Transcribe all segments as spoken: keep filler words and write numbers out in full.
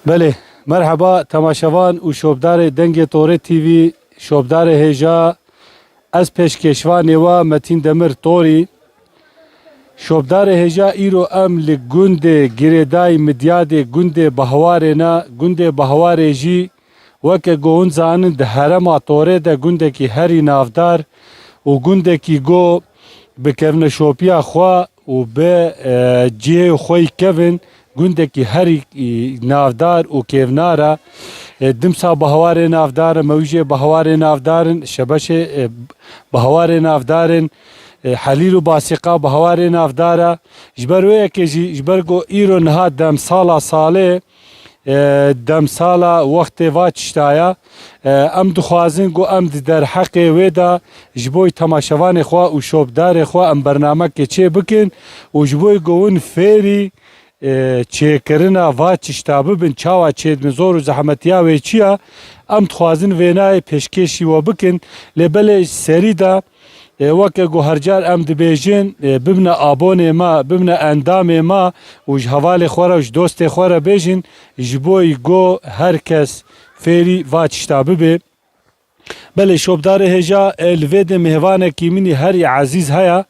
Belê, merheba temaşevan û şopdarê Dengê Torê T V, şopdarê hêja, ez pêşkêşvanê we Metîn Demir Torî. Şopdarê hêja, îro em li gundê girêdayî Midyadê, gundê Behwarê ne, gundê Behwarê jî weke ku hûn zanin di herêma Torê de gundekî herî navdar û gundekî ku bi kevneşopiya xwe û bi, e, cihê xwe yî kevin, gundekî herî, e, navdar û kêvnar e. E, Dimsa Behwarê navdar e, Mewijê Behwarê navdar in, Şebeşê, e, Behwarê navdar in, e, Helîl û Basîqa Behwarê navdar e. Ji ber wê yekê jî, ji ber ku îro niha demsala salê, e, demsala wextê va tişta ya. E, em dixwazin ku em di derheqê wê de ji bo temaşevanê xwe û şopdarê xwe em bernamekê çê bikin û ji bo ku hûn fêrî, e, çêkirina va tişta bibin, çawa çêdibin, zor û zehmetiya wê çi ya, em dixwazin vênayê pêşkêşî we bikin. Lê belê ji serî de, e, weke ku her car em dibêjin, e, bibine abonê me, bibine endamê me û ji hevalê xwe re û ji dostê xwe re bêjin, ji bo ku her kes fêrî va tişta bibe. Belê, şopdarê hêja, e, li vê de mêvanekî min î herî ezîz heye.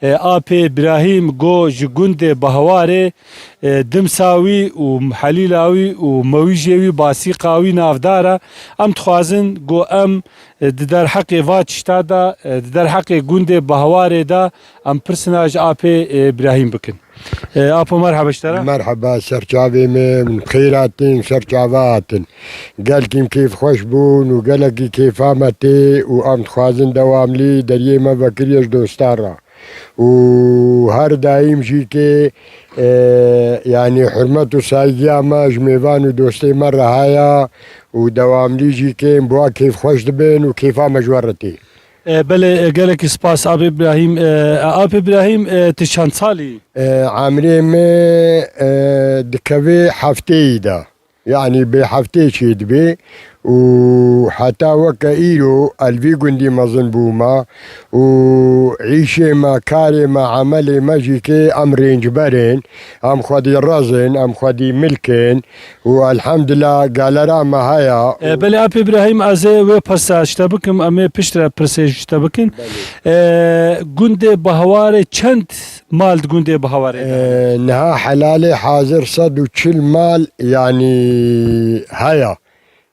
E, Apê Birahîm ku ji gundê Behwarê, e, Dimsa wî û Helîla wî û Mewijê wî, Basîqa wî navdar e. Em dixwazin ku em, e, di derheqê va tişta de, e, di derheqê gundê Behwarê de em pirsina ji Apê, e, Birahîm bikin. E, Apo, merheba ji te re. Merheba, serçavê me, min bi xêr hatin, serçava hatin. Gelkî min kêfxweş bûn û gelekî kêfa me tê û em dixwazin dewamlî deriyê me vekiriye ji dostan re. Û her daîm jî kê, e, yanî hurmet û saygîya me ji mêvan û dostê me re haya û dewamlî jî kê em bi wa kêfxweş dibin û kêfa me ji we re tê. E, belê, e, gelekî spas, Apê Birahîm. E, Apê Birahîm, e, tu çend salî? E, emrê me, e, dikeve hefteyî de. Yanî bê heftê çê dibe û heta weke îro ez li vî gundî mezin bûma û îşê me, karê me, emelê me jî kê em rêncber in, em xwedî rez in, em xwedî milk in. Û elhamdulillah, galera me haya. E, belê, Apê Birahîm, ez ê wê pirsa ji te bikim, em ê piştre pirsê ji te bikin. Belê. E, gundê Behwarê çend mal di gundê Behwarê de heye? E, niha helalê hazir sed û çil mal, yanî, haya.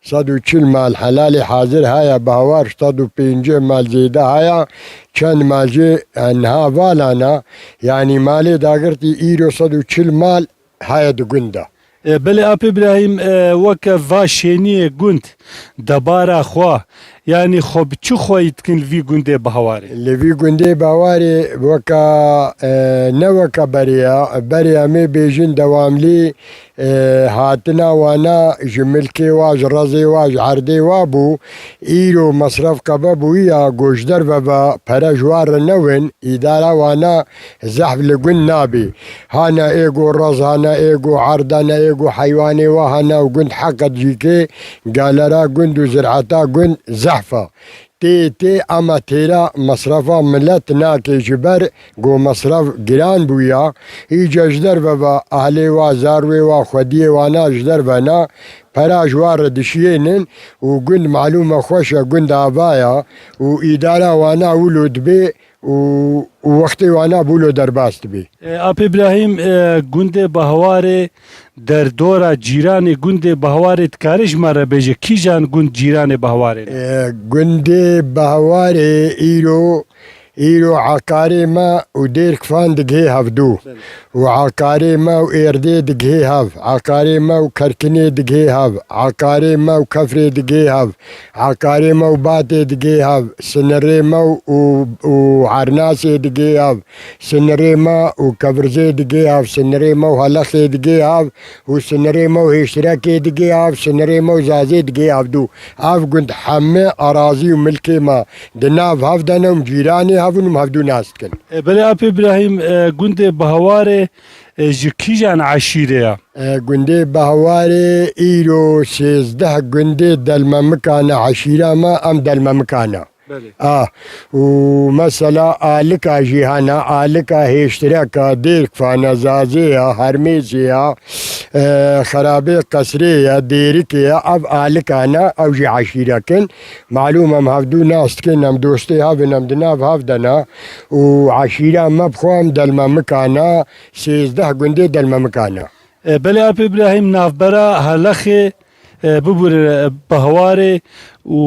Sed û çil mal helalê hazir haya, Behwar sed û pêncî mal zêde haya, çend mal jê, e, niha valana, yanî malê dagirtî îro sed û çil mal haya di gund de. E, belê, Apê Birahîm, e, weke va şêniyê gund, debara xwe, yanî xwe bi çi xweyî dikin li vî gundê Behwarê? Li vî gundê Behwarê weke, e, ne weke berê ya, berê em ê bêjin dewamlî, e, hatina wana ji milkê wa, ji rezê wa, ji erdê wa bû. Îro mesref qebe bûyiya, ku ji derve ve pere ji wa re newin, îdara wana zehf li gund nabî. Hana ê ku rez, hana ê ku erd, hana ê ku heywanê wa hana û gund heqet jî kê, galera gund û zireta gund zehf e. Tê tê ama têra mesrefa milet nake ji ber ku mesref giran bûya. Îca ji derve ve ahlê wa, zarwê wa, xwediyê wana ji derve na, pera ji wa re dişiyênin û gund malûm e xweş e, gund ava ya û îdara wana wilo dibe û, û wextê wana bûlo derbas dibe. E, Apê Birahîm, e, gundê Behwarê derdora cîranê gundê Behwarê dikare ji me re bêje, kîjan gund cîranê Behwarê ne? E, gundê Behwarê îro, îro eqarê me û Dêrkfan digihê hevdû. Belê. Û eqarê me û Êrdê digihê hev, eqarê me û Kerkinê digihê hev, eqarê me û Kefrê digihê hev, eqarê me û Batê digihê hev, sinirê me û, û, û Ernasê digihê hev, sinirê me û Kevirzê digihê hev, sinirê me û Helexê digihê hev û sinirê me û Hêştirekê digihê hev, sinirê me û Zazê digihê hevdû. Ev gund heme arazî û milkê me di nav hev de ne û cîranê hev in û hevdû nas dikin. E, belê, Apê Birahîm, e, gundê Behwarê, e, ji kîjan eşîrê ye? E, gundê Behwarê îro sêzdeh gundê delmemikan e, eşîra me em delmemikan e. Belê. A, û mesela alika jî hene, alika hêştireka, dêrkfana, zazê ya, hermêzê ya, e, xerabê qesrê ya, dêrikê ya, ev alika ne, ew jî eşîrek in. Malûm em hevdû nas dikin, em dostê hev in, em di nav hev de ne. Û eşîra me bi xwe em Delmemika ne, sêzdeh gundê Delmemika ne. E, belê Apê Îbrahîm, navbera Helexê, e, bibûre, e, Behwarê û,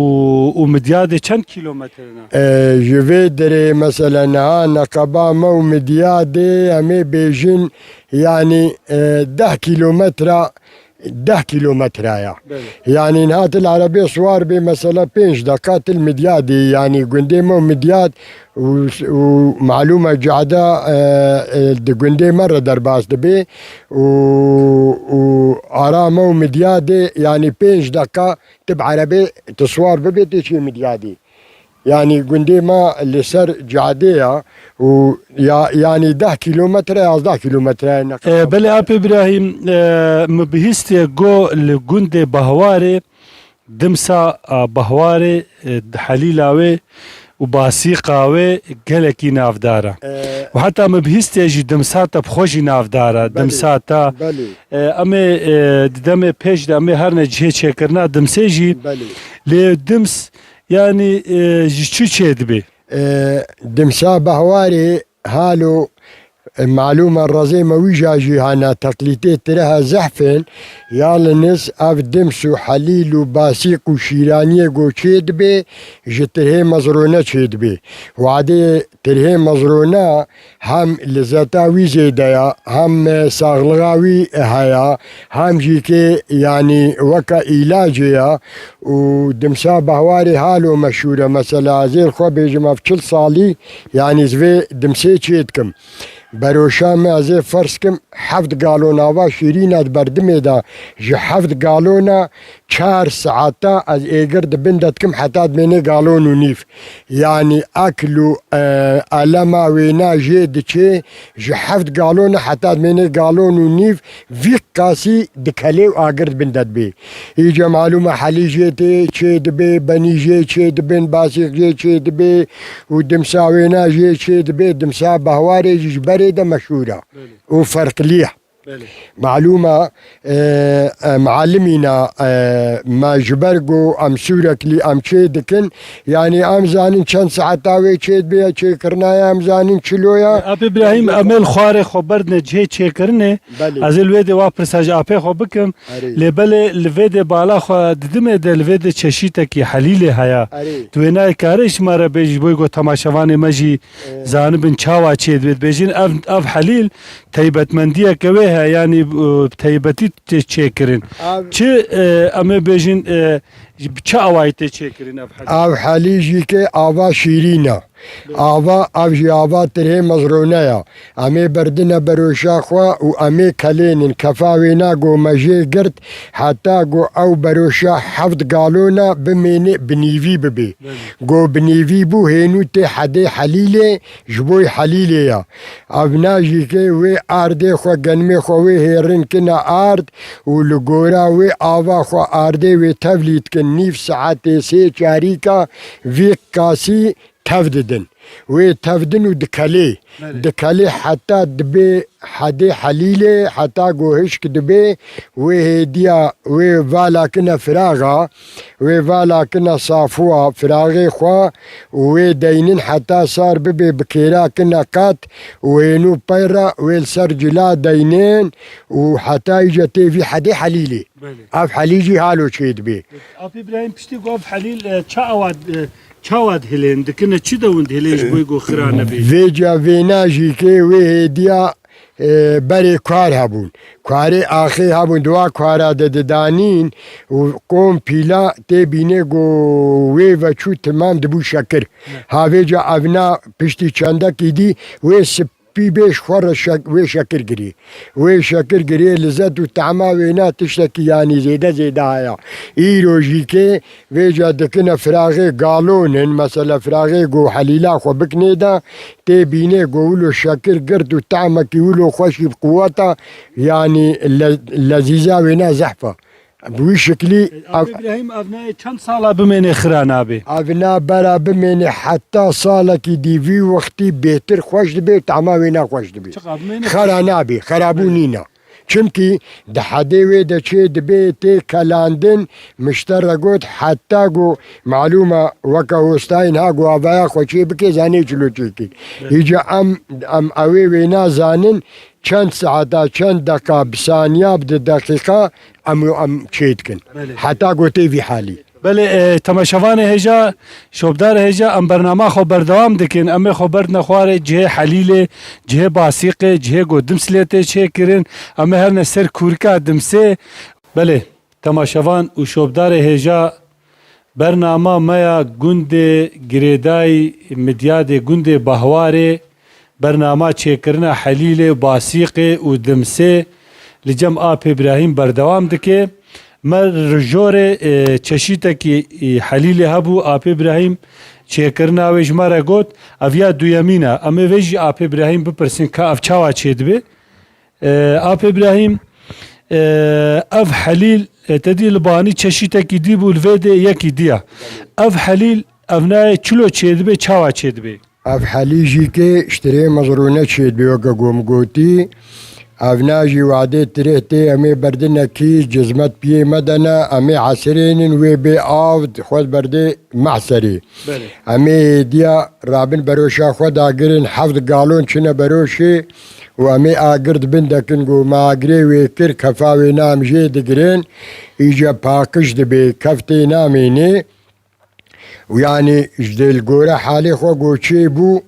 û Midyadê çend kîlometre ne? E, ji vê derê mesela niha neqeba me û Midyadê em ê bêjin, yanî, e, deh kîlometre, deh kîlometre ya. Belê. Yanî niha tu li erebê siwar bê mesela pênc deqa tu li Midyadê, yanî gundê me û Midyad û, û malûm e Cehda, e, e, di gundê me re derbas dibe û, û ara me û Midyadê, yanî pênc deqa tu bi erebê tu siwar bibê, tu çê Midyadê. Yanî gundê me li ser cadê ya û ya, yanî deh kîlometre, yazdeh kîlometre ne. E, belê Apê Îbrahîm, e, min bihîstiye go li gundê Behwarê, Dimsa, a, Behwarê, e, Helîla wê û Basîqa wê gelekî navdar e. E, Û heta min bihîstiye jî Dimsa te bi xwe jî navdar e. Belê, Dimsa te, belê. E, em ê, e, di demê pêş de em ê herne cihê çêkirina Dimsê jî. Belê. Lê Dims, yanî, e, ji çi çê dibe? E, Dimsa Behwarê halo, e, malûm e rezê me wîja jî hene, teqlîtê tire he zehf in, yaliniz ev Dims û Helîl û Basîq û Şîraniyê go çê dibe, ji Tirhê Mezrone çê dibe. Wadê Tirhê Mezrone hem lizeta wî zêde ya, hem, e, saxlixa wî heye, hem jî ke, yanî, weke îlacê ya û Dimsa Behwarê halo meşhûr e. Mesela, ez ê li xwe bêjim, ev çil salî, yanî, ez vê Dimsê çê dikim. Beroşa me, ez ê ferz kim, heft galon ava şîrîn e di berdimê de, ji heft galona çar saeta ez êgir di bin de dikim, heta dimêne galon û nîv. Yanî ekl û, e, elema wêna jê diçê, ji heft galona heta dimêne galon û nîv vî qasî dikelê û agir di bin de dibê. Îca malûm e helî jê tê çê dibê, benî jê çê dibin, basîq jê çê dibê û dimsa wêna jê çê dibê, dimsa behwarê jî ji berê de meşhûr e. Belê. Û ferqlî ye. Belê. Malûm e, e, e, mualimîna, e, me ji ber ku em Sûreklî em çê dikin, yanî em zanin çend saeta wê çê dibe, ya çêkirina ye, em zanin çilo ye. Apê Îbrahîm, em ê li xwarê xwe berdine cihê çêkirinê. Belê. Ez ê li wê dê wa pirsa ji apê xwe bikim. Erê. Lê belê li vê dê bala xwe didimê de li vê dê çeşîtekî helîlê heye. Erê. Tu wê nayê kare ji me re bêjî, ji bo ku temaşevanê me jî Ee. zanibin çawa çê dibe. Dibêjin ev, ev helîl Teybetmendiyeke wê heye, yanî, e, teybetî tê çêkirin. Ev Çi, e, em ê bêjin, e, ji çi awayî tê çêkirin ev helî? Ev helî jî ke ava şîrîn e. Ava, ev jî ava Tirhê Mezrone ya. Em ê berdine beroşa xwe û em ê kelênin. Kefa wêna go me jê girt, heta go ew beroşa heft galona bimêne bi nîvî bibê. Belê. Go bi nîvî bû, hênû tê hedê helîlê, ji bo helîlê ya. Evna jî ke wê ardê xwe, genimê xwe wê hêrin kine ard û li gora wê ava xwe ardê wê tevlî dikin. Nîv saetê sê çarîka vî qasî tev didin. Wê tev din û dikelê. Belê. Dikelê heta dibê hedê helîlê, heta go hişk dibê, wê hêdiya, wê vala kine firaxa, wê vala kine safuwa firaxê xwe û wê deynin heta sar bibê, bi kêra kine qat û hênû pey re wê li ser cila deynin û heta îca tê vî hedê helîlê. Belê. Ev helî jî halo çê dibê. Apê Îbrahîm, piştî ku ev helîl, e, ça awa, e, çawa dihilên, dikine çi dewin dihilên ji bo ku xira nebê? Vêca vêna jî ke wê hêdiya, e, berê kuar hebûn. Kuarê axê hebûn, di wa kuara de didanîn û kom pîla tê bînê ku wê veçû timam dibû şekir. Ne. Ha vêca evna piştî çendekî dî wê sip pî bê ji xwe re şek-, wê şekir girê. Wê şekir girê, lizet û tehma wêna tiştekî yanî zêde zêde haya. Îro jî ke vêca dikine firaxê galon in, mesela firaxê go helîla xwe biknê de, tê bînê go wilo şekir girt û tehmekî wilo xweşî bi quweta, yanî le-, lezîza wêna zehf e. Bi wî şiklî Abi ev, Îbrahîm, ev nayê çend sala bimêne xira nabê? Ev nabera bimêne heta salekî dî vî wextî bêtir xweş dibê, tama wê ne xweş dibê. Çiqa bimêne? Xera nabê, xerabû nîna. Çimkî di hedê wê de çê dibê tê kelandin, mişte re got, heta ku malûm e weke hostayên ha ku avaya xwe çê bike, zanê çilo çêkê. Îca em, em ewê wê nazanin, çend saeta, çend deqa, bi saniya, bi di deqîqa em, em çê dikin. Belê. Heta ku tê vî halî. Belê, e, temaşevanê hêja, şopdarê hêja, em bernama xwe berdewam dikin. Em ê xwe berdine xwarê cihê Helîlê, cihê Basîqê, cihê ku Dimslê tê çêkirin. Em ê herine ser kûrika Dimsê. Belê, temaşevan û şopdarê hêja, bernama me ya gundê girêdayî Midyadê, gundê Bahwarê, bernama çêkirina Helîlê, Basîqê û Dimsê li cem Ap Îbrahîm berdewam dike. Me rijorê, e, çeşîtekî, e, Helîlê hebû, Ap Îbrahîm çêkirina wê ji me re got, ev ya duyemîn e. Em ê vê jî Ap Îbrahîm bipirsin ka ev çawa çêdibe. E, Ap Îbrahîm, e, ev Helîl, e, te dî li banî çeşîtekî dî bû, li vê de yekî dî ye. Ev Helîl, ev nayê çilo çêdibe, çawa çêdibe? Ev Helî jî ke ji tirê mezrûne çêdibe, weke ku min gotî. Ev na jî wadê tirê tê, em ê berdinekî cizmet piyê me de ne, em ê esirênin wê bê av xwe berdê mehserê. Belê. Em ê hêdiya rabin beroşa xwe dagirin, heft galon çine beroşê û em ê agir di bin de kin, ku me agirê wê kir, kefa wê na em jê digirin, îca paqij dibe, kef tê namênê. Û yanî ji dê li gore halê xwe ku çê bû,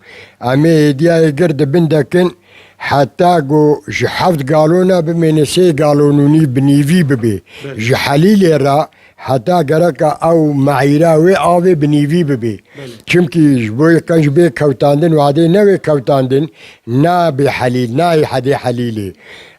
em ê hêdiyayê gir di bin de kin, heta ku ji heft galona bimêne sê galon û nîv bi nîvî bibê. Belê. Ji Helîlê re heta gereka ew meîra wê avê bi nîvî bibê. Belê. Çimkî ji bo qenc bê kewtandin, wadê newê kewtandin, nabê Helîl, nayê hedê Helîlê.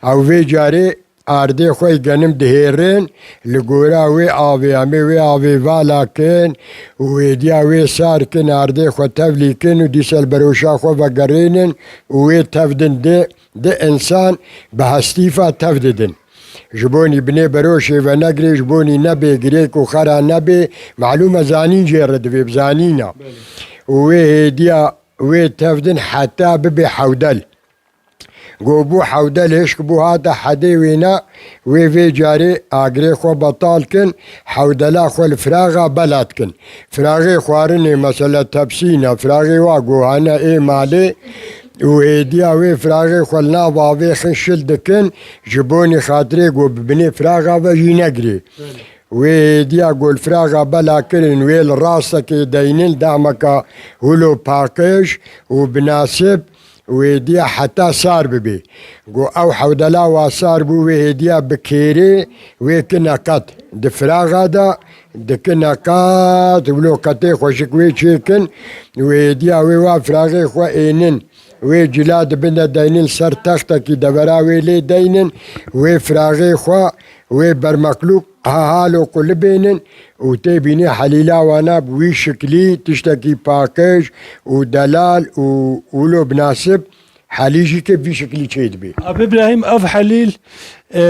Ew vê carê ardê xwe genim dihêrin, li gora wê avê, em ê wê avê vala kin û hêdiya wê sar kin, ardê xwe tevlî kin û dîsa li beroşa xwe vegerênin û wê tev din di, di insan bi hestîfa tev didin. Ji bo nî binê beroşê venegirê, ji bo nî nebê girêk û xera nebê, malûm e zanîn jê re divê, bi zanîna. Belê. Û wê hêdiya wê tev din heta bibe hewdel. Go bû hewdel hişk bû hate hedê wêna, wê vê carê agirê xwe betal kin, hewdela xwe li firaxa bela dikin. Firaxê xwarinê, mesela tepsîna, firaxê wa go hene ê malê û hêdiya wê firaxê xwe li nav avê xin şil dikin, ji bo nî xatirê go bi binê firaxa ve jî negirê. Wê hêdiya go li firaxa bela kirin, wê li rastekê deynin, dahmeka hûlo paqij û binasib, wê diya heta sar bibê. Go ew hewdela wa sar bû, wê hêdiya bi kêrê wê kine qet. Di firaxa de dikine qet, wilo qetê xweşik wê çêkin, wê hêdiya wê wa firaxê xwe ênin. Wê cila di bin de deynin, ser textekî devera wê lê deynin, wê firaxê xwe, wê bermeqlûk ha halo qulibênin û tê bînê helîla wana bi wî şiklî tiştekî paqij û delal û wilo binasib helî jî ke vî şiklî çê dibê. Abi Îbrahîm, ev helîl, e,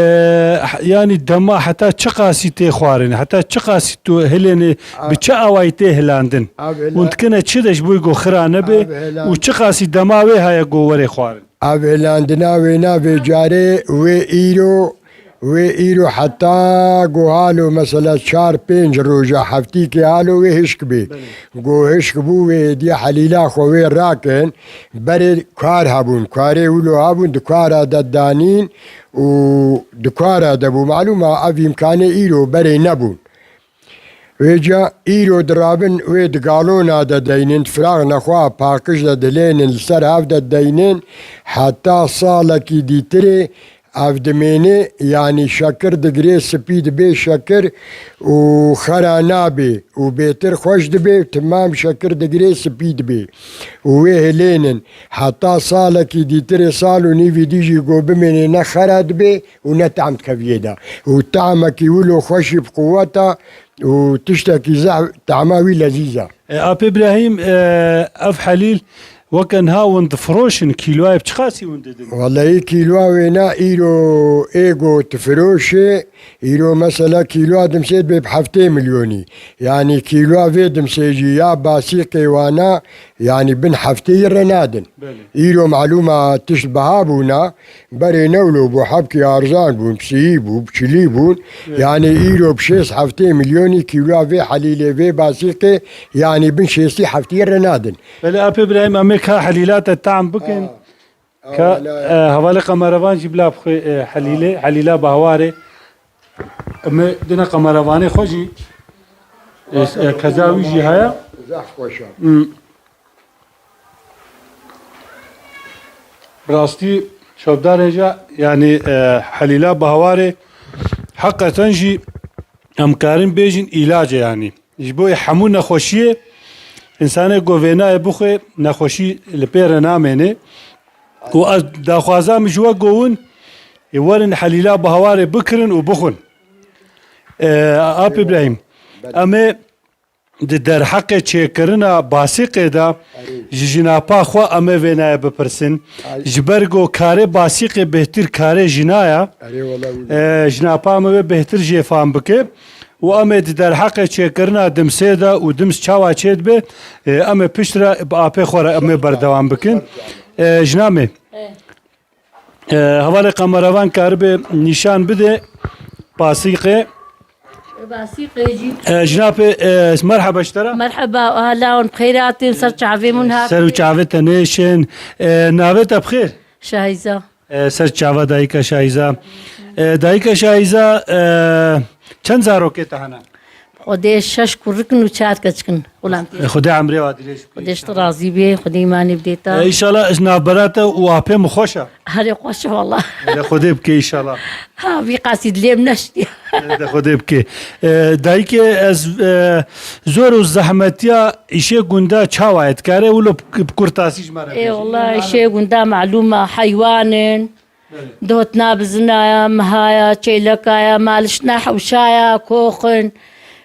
yanî dema heta çiqasî tê xwarin, heta çiqasî tu hilênê, bi çi awayî tê hilandin? Ev hila- Hûn dikine çi de ji bo ku xira nebe Ev hilan- û çiqasî dema wê heye ku were xwarin? Ev hilandina wê na vê carê wê îro, wê îro heta go halo mesela çar pênc roja heftîkê halo wê hişk bê. Belê. Go hişk bû wê hêdiya helîla xwe wê rakin. Berê kar hebûn, karê wilo hebûn, di kara de danîn û di kara de bû. Malûm e ev îmkanê îro berê nebûn. Vêca îro dirabin wê di galona de deynin, firaxna xwe paqij de dilênin, li ser hev de deynin, heta salekî dîtirê ev dimêne, yanî şekir digirê, spî dibê şekir û xera nabê û bêtir xweş dibê, timam şekir digirê, spî dibê û wê hilênin. Heta salekî dîtirê, sal û nîvî dî jî go bimêne ne xera dibê û ne tam dikeviyê de. Û tamekî wilo xweşî bi quweta û tiştekî zehf, tama wî lezîz e. E, Ap Îbrahîm, e, ev helîl Weke niha hûn difiroşin, kîloyê bi çiqasî hûn didin? Wellehî kîloya wêna îro ê go difiroşê, îro mesela kîloya dimsê dibe bi heftê milyonî. Yanî kîloya vê dimsê jî ya basîqê wana, yanî bin heftê yî re nadin. Belê. Îro malûma tişt biha bûna, berê newlo bû, hebkî arzan bûn, bi sî bû, bi çilî bûn. Evet. Yanî îro bi şêst heftê milyonî kîloya vê helîlê, vê basîqê, yanî bin şêstî heftî re nadin. Belê, Apê Îbrahîm, em ê ka helîla te tam bikin. Ha. Ka, Wela. E, hevalê kameravan jî bila bixwe, e, helîlê, helîla Bahwarê. Em ê dine kameravanê xwe jî, e, e, keza wî jî heye. Zehf xweş e. Hmm. Bi rastî şopdarê jî, yanî, e, helîla Bahwarê heqeten jî em karin bêjin îlac e yanî. Ji bo hemû nexweşiyê, însanê ku vênayê bixwe, nexweşî li pê re namêne. Û ez daxwaza min ji we ku hûn ê werin helîla Bahwarê bikirin û bixwin. E, Ap Îbrahîm, Belê. Em ê di derheqê çêkirina basîqê de Erê. ji jinapa xwe em ê vênayê bipirsin. Ay. Ji ber ku karê basîqê bêhtir karê jina ye. Erê wela wî. E, jinapa em ê wê bêhtir jê fam bike. Û em ê di derheqê çêkirina dimsê de û dims çawa çêdibe, e, em ê piştre bi apê xwe re em ê berdewam bikin. E, jina me. E. E, hevalê kameravan karibe nîşan bide basîqê. Basîqê jî. E, jinapê, e, merheba ji te re. Merheba, ahla hûn bi xêr hatin, ser çavê min hat. Ser û çavê te nêşin. E, navê te bi xêr? Şahîza. E, ser çava dayika Şahîza. E, dayika Şahîza, e, çend zarokê te hene? Xwedê şeş kurik in û çar keçik in. Xulam tê. E, Xwedê emrê wa dirêj bike. Xwedê ji te razî bê, Xwedê îmanê bidê te. E, înşallah ji navbera te û apê min xweş e. Herê xweş e wala. E, de Xwedê bike înşallah. Ha, vî qasî dilê min neştiye. E, de Xwedê bike. E, dayikê ez, e, zor û zehmetiya îşê gunda çawa ye? Dikare wilo bi, bi kurtasî ji me re bêje? Ê, wala îşê gunda malûm e, heywan in. Belê. Dot nabizina ya, miha ya, çêleka ya, maliştina hewşa ya, koxin.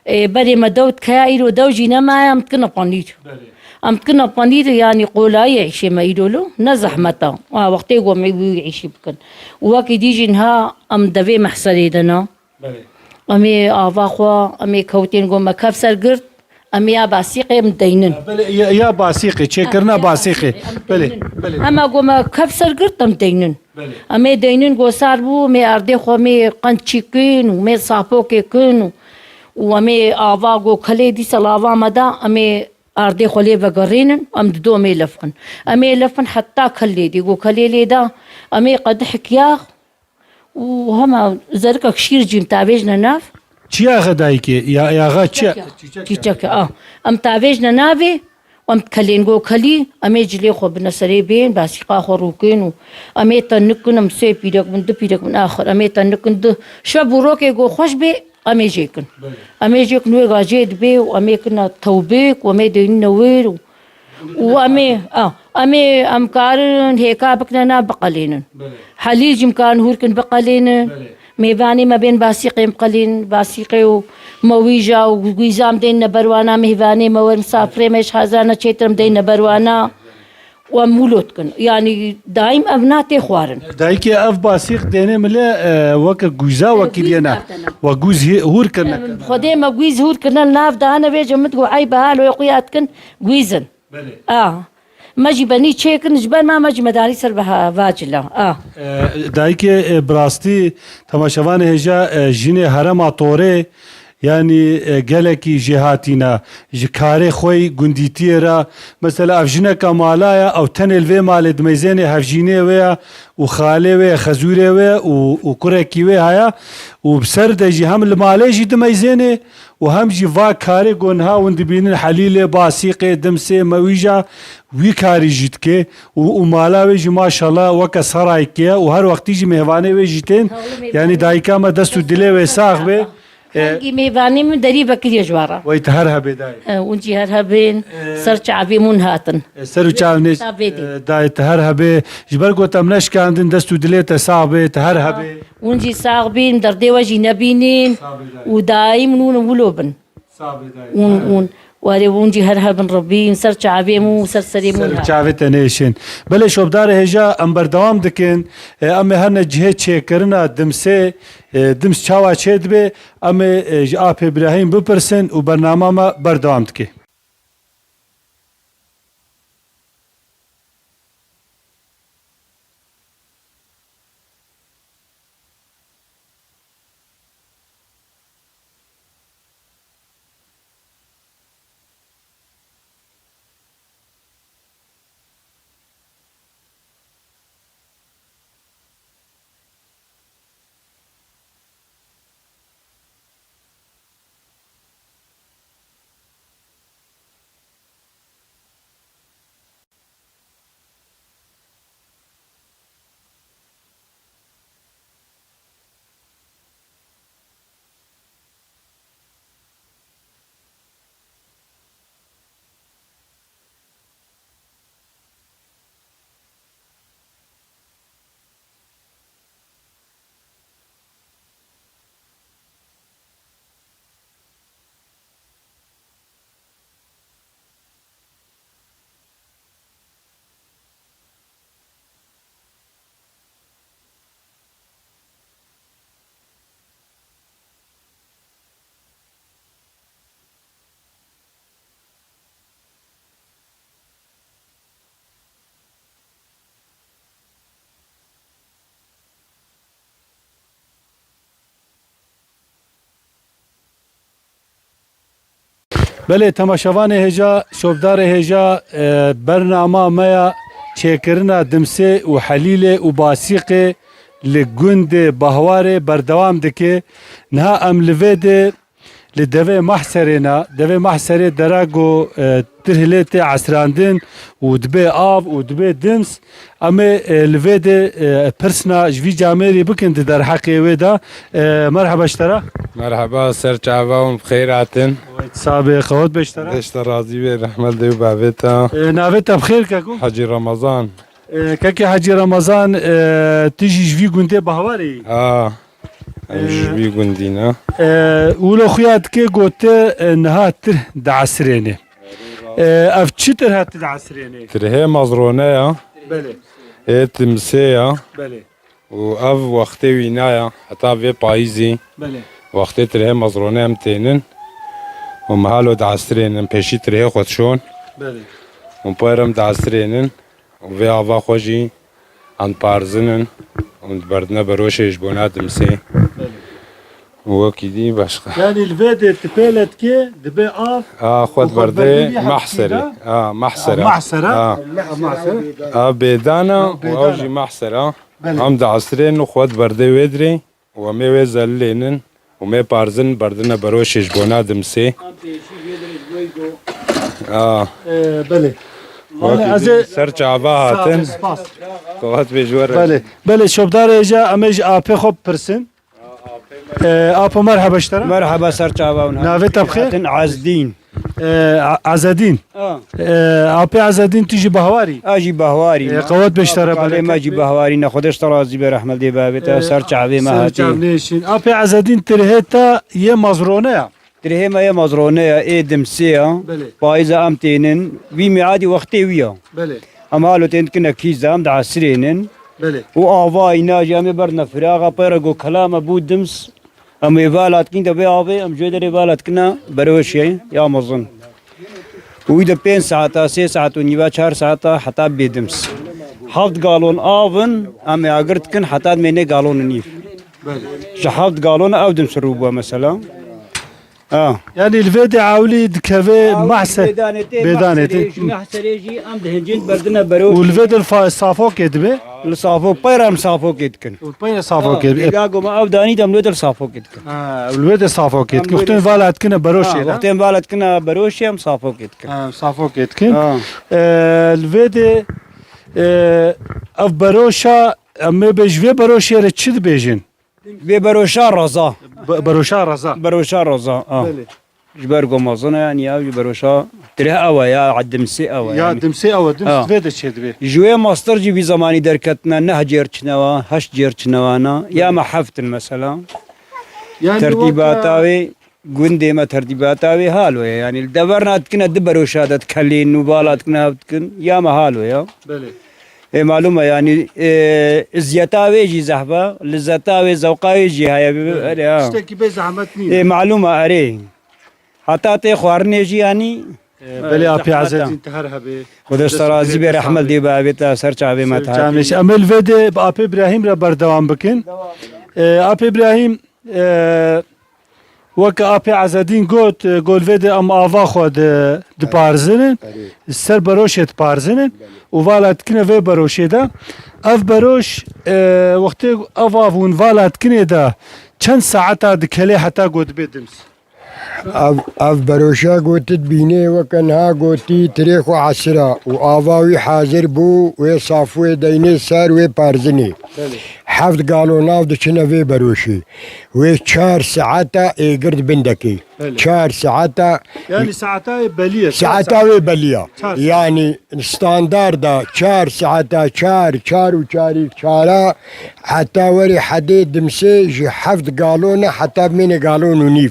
Ê, berê me dew dikeya, îro dew jî nemaye, em dikine panîr. Belê. Em dikine panîr, yanî qolayî ye îşê me îro lo, ne zehmet e. Ha, wextê ku em ê wî îşî bikin. Û wekî dî jî niha em devê mehserê de ne. Belê. Em ê ava xwe, em ê kewtên ku me kev ser girt, em ê ya basîqê em deynin. Belê, ya, ya basîqê, çêkirina Ha, ya basîqê. basîqê, em Belê, deynin. belê. Hema ku me kev ser girt, em deynin. Belê. Em ê deynin, ku sar bû, em ê erdê xwe, em ê qençî kin û em ê sapokê kin û, û em ê ava ku kelê dîsa li ava me da, em ê erdê xwe lê vegerînin, em dido em ê lef kin. Em ê lef kin heta kelê dî, ku kelê lê da, em ê qedihek yax, û hema zerikek şîr jî em tavêjine nav. Çi yaxe dayikê? Ya, yaxa çi? Çîçek ya. Çîçek ya. Çîçek ya, ah. Em tavêjine navê, em kelên go kelî, em ê cilê xwe bine serê bên, basîqa xwe rûkên û em ê te nikin, em sê pîrek bin, du pîrek bin, axir em ê te nikin, du şev û rokê go xweş bê, em ê jê kin. Belê. Em ê jê kin, wê gajê dibê û em ê kine tewbêk û em ê deynine wêr û Û em ê, a, em ê, em karin hêka bikine nav biqelînin. Belê. Helîl jî em karin hûr kin biqelînin. Belê. Mêvanê me bên basîqê em qelînin, basîqê û mewîja û gwîza em deyne ber wana, mêvanê me wer, misafirê me ji hazar ne çêtir em deyne ber wana. Û em wilo dikin. Yanî daîm ev na tê xwarin. Dayikê ev basîq dêne mile, e, weke gwîza E, wekî gwîz diyena. Navdene. We gwîz hê-, hûr kirine. Em, Xwedê me gwîz hûr kirine, nav dane vêce min digo eyb e, halo xuya dikin, gwîz in. Belê. A. Me jî benî çêkin, ji ber me, me jî medarî ser ve ha-, vacila. A. E, dayikê, e, bi rastî temaşevanê hêja, e, jinê herema Torê, yanî, e, gelekî jêhatî ne. Ji karê xwe yî gundîtiyê re, mesela ev jineka mala ye, ew tenê li vê malê dimeyzênê hevjînê wê ye û xalê wê ye, xezûrê wê ye û, û kurekî wê heye û bi ser de jî hem li malê jî dimeyzênê, û hem jî va karê ku niha hûn dibînin, helîlê, basîqê, dimsê, mewîja, wî karî jî dike û, û mala wê jî maşallah weke serayekê ye û her wextî jî mêvanê wê jî tên. Hewlê mêvanê. Yanî dayika me dest û dilê wê sax be. E, Hengî mêvanê min derî vekiriye ji we re. Wey te her hebê dayê. E, hûn jî her hebên, E, ser çavê min hatin. E, ser û çavnê, Çavê dî. E, dayê te her hebê. Ji ber ku te em neşkandin, dest û dilê te sax be, te her hebê. Hûn jî sax bîn, derdê we jî nebînin. Sax bê dayê. Û daîm nûn wilo bin. Sax bê dayê. Ûn, ûn. Warê hûn jî her hebin Rebî, ser çavê min û ser serê min. Ser çavê te nêşin. Belê şopdarê hêja em berdewam dikin. E, em ê herne cihê çêkirina dimsê, e, dims çawa çêdibe, em ê, e, ji Apê Birahîm bipirsin û bernama me berdewam dike. Belê, temaşevanê hêja, şopdarê hêja, e, bernama me ya çêkirina dimsê û helîlê û basîqê li gundê Bahwarê berdewam dike. Niha em li vê de li devê Mahserê ne, devê Mahserê dera ku, e, tirhilê tê esrandin û dibe av û dibe dims. Em ê, e, li vê de, e, pirsna ji vî camêrî bikin di derheqê wê de. E, merheba ji te re. Merheba, ser çava hûn bi xêr hatin. Wê sabe, qewet be ji te re. Dê ji te razî be, rehmet dê û bavê te. E, navê te bi xêr keko? Hecî Remezan. E, kekê Hecî Remezan, e, tu jî ji vî gundê Bahwarê yî? A, em ji E, vî gundî ne. E, wilo xuya dike ku tu, e, niha tirh diesirênî. E, ev çi tirh tu diesirênî? Tirhê mezrone ya. Belê. Ê timsê ya. Belê. Û ev wextê wîna ya, heta vê payîzî. Belê. Wextê tirhê mezrone em tênin. Û mihalo diesirênin, pêşî tirhê xwe dişon. Belê. Û poyr em diesirênin. Û vê ava xwe jî em diparzinin û diberdine beroşê ji bona dimsê. Belê. Û wekî dî başqa. Yanî li vê de tu pêle dikê, dibe av. A, xwe û xwe diberdê diberdê vî Mahserê. Hepsî de. A, Mahsera. A, Mahsera. A, Mahsera. A, bêdana Ha, û ew bêdana. Jî Mahsera. Belê. Em diesirên û xwe diberdê wê dirê. Û em ê wê zelilênin û mê parzin berdine beroşê ji bona dimsê. Em pêşî jê dirê ji bo go. A. E, belê. Wekî Wale, ez dî ê ser çava Sağ ol, hatin. Spas. Qewet bê ji we re. Belê. Belê, şopdarê hêja, em ê ji apê xwe bipirsin. E, apo, merheba ji te re. Merheba, ser çava hûn. Navê te bi xêr? Hatin Ezdîn. E, A-, Ezedîn. A. E, apê Ezedîn, tu jî Bahwarî? A jî Bahwarî. E, qewet be ji te re, Kalê me bereket jî be. Bahwarî ne, Xwedê ji te razî be, rehmet dê bavê te, E, ser çavê me ser hatî. Çavnê şîn. Apê Ezedîn, tirhê te yê mezrone ya? Tirhê me yê mezrone ya, ê dimsê ya. Belê. Payîza em tênin. Vî miadî wextê wî ya. Belê. Em halo tên dikine kîza, em diesirênin. Belê. Û ava îna jî em ê berdine firaxa, pê re ku kelame bû dims. Em ê vala dikin de vê avê, em ji wê derê vala dikine beroşê ya mezin. Û wî de pênc saeta, sê saet û nîva, çar saeta heta bê dims. Heft galon av in, em ê agir dikin heta dimê nê galon û nîv. Belê. Ji heft galon ew dims rû bû mesela. Ha. Yanî li vê de ewlî dikeve Ewlî mahse-, bêdanê tê, bêdanê mahserê, tê. Ji mahserê jî em dihincin berdine beroşê. Û li vê de li fa-, safokê dibe? Li safo-, peyra em safokê dikin. Û peyra safokê Ha, dibe. Pêga goma ew danî de em li vê de li safokê dikin. Ha, li vê de safokê Em dikin. li vê Wextên de vala dikine beroşê Ha, de. Wextên vala dikine beroşê em safokê dikin. Ha, safokê dikin. Ha. E, li vê de, e, ev beroşa, em ê bê ji vê beroşê re çi dibêjin? Vê beroşa reza. Be-, beroşa reza. Beroşa reza, ha. Belê. Ji ber ku mezin e, yanî ya, ji beroşa tireh ew e, ya dimsê ew e, Ya yanî. dimsê ew e, dims Ha. vê de çêdibe. Ji wê mastir jî vî zemanî derketine, neh cêr çinewa, heşt cêr çinewana, ya me heft in mesela. Yanî Tertîbata weke wê Gundê me tertîbata wê halo ye. Yanî li deverna dikine di beroşa de dikelên û vala dikine hev dikin. Ya me halo ye. Belê. Ê malûm e, yanî, ê, izyeta wê jî zehf e, lizeta wê, zewqa wê jî heye. Belê. Erê, ha. Tiştekî bê zehmet nîne. Ê malûm e, erê. Heta tê xwarinê jî, yanî, Ee, belê, apê Ezedîn. Te her hebê. Xwedê ji te razî bê, rehmet dê be, avê te ser çavê me te hatî. Em ê li vê de bi apê Îbrahîm re berdewam bikin. Ee, apê Îbrahîm, ee, weke apê Ezedîn got, ee, got li vê de em ava xwe di-, diparzinin, ser beroşê diparzinin û vala dikine vê beroşê de. Ev beroş, ee, wextê ev av hûn vala dikinê de çend saeta dikelê heta ku dibê dims? Ev, ev beroşa ku tu dibînê weke niha gotî tirê xwe esira û ava wî hazir bû, wê safûyê deynê ser, wê parzinê. Belê. Heft galon av diçine vê beroşê. Wê çar saeta êgir di bin dekê. Belê. Çar saeta. Yanî saeta wê belî ye, çar saeta saet. Wê belî ye. Çar saet. Yanî standarda çar saeta çar, çar û çarî çara heta werê hedê dimsê ji heft galon e heta bimêne galon û nîv.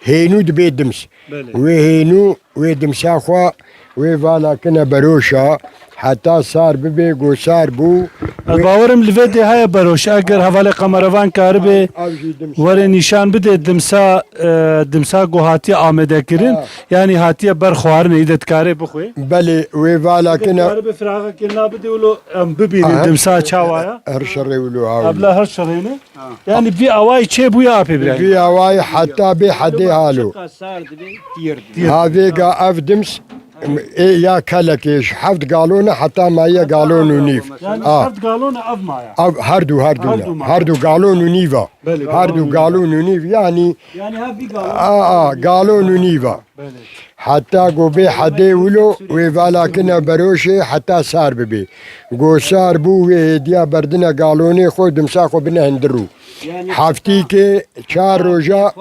Hênû dibê dims. Belê. Wê hênû, wê dimsa xwe, wê vala kine beroşa, heta sar bibe, go sar bû. Ez bawerim li vê dê heye beroş. Eger hevalê kameravan karibe, ev jî dims. Were nîşan bide dimsa, e, dimsa ku hatiye amêdekirin, ha, yanî hatiye ber xwarinê, î de dikare bixwe. Belê, wê vala kine. Karibe firaxekê na bide wilo em bibînin, aha, dimsa çawa ya. Her şerê wilo ha. Ebla her şerê ne. Ha. Yanî vî awayî çêbûye apê Îbrahîm? Vî awayî heta bê hedê halo. Çiqa sar dibe, tîr dibe. Ha, vêga ev dims, ê, ya kelekê ji heft galon e heta maye galon û nîv. Yanî, ha, heft galon e ev maye? Ev her du, her du ne. Her du maye. Her du galon û nîv e. Belê, her du galon û nîv. Galon û nîv, yanî. Yanî ha vî galon. A, a, galon û nîv e. Belê. Heta ku bê hedê wilo, wê vala kine beroşê heta sar bibê. Ku sar bû, wê hêdiya berdine galonê xwe, dimsa xwe bine hundir rû. Yanî heftîkê çar roja,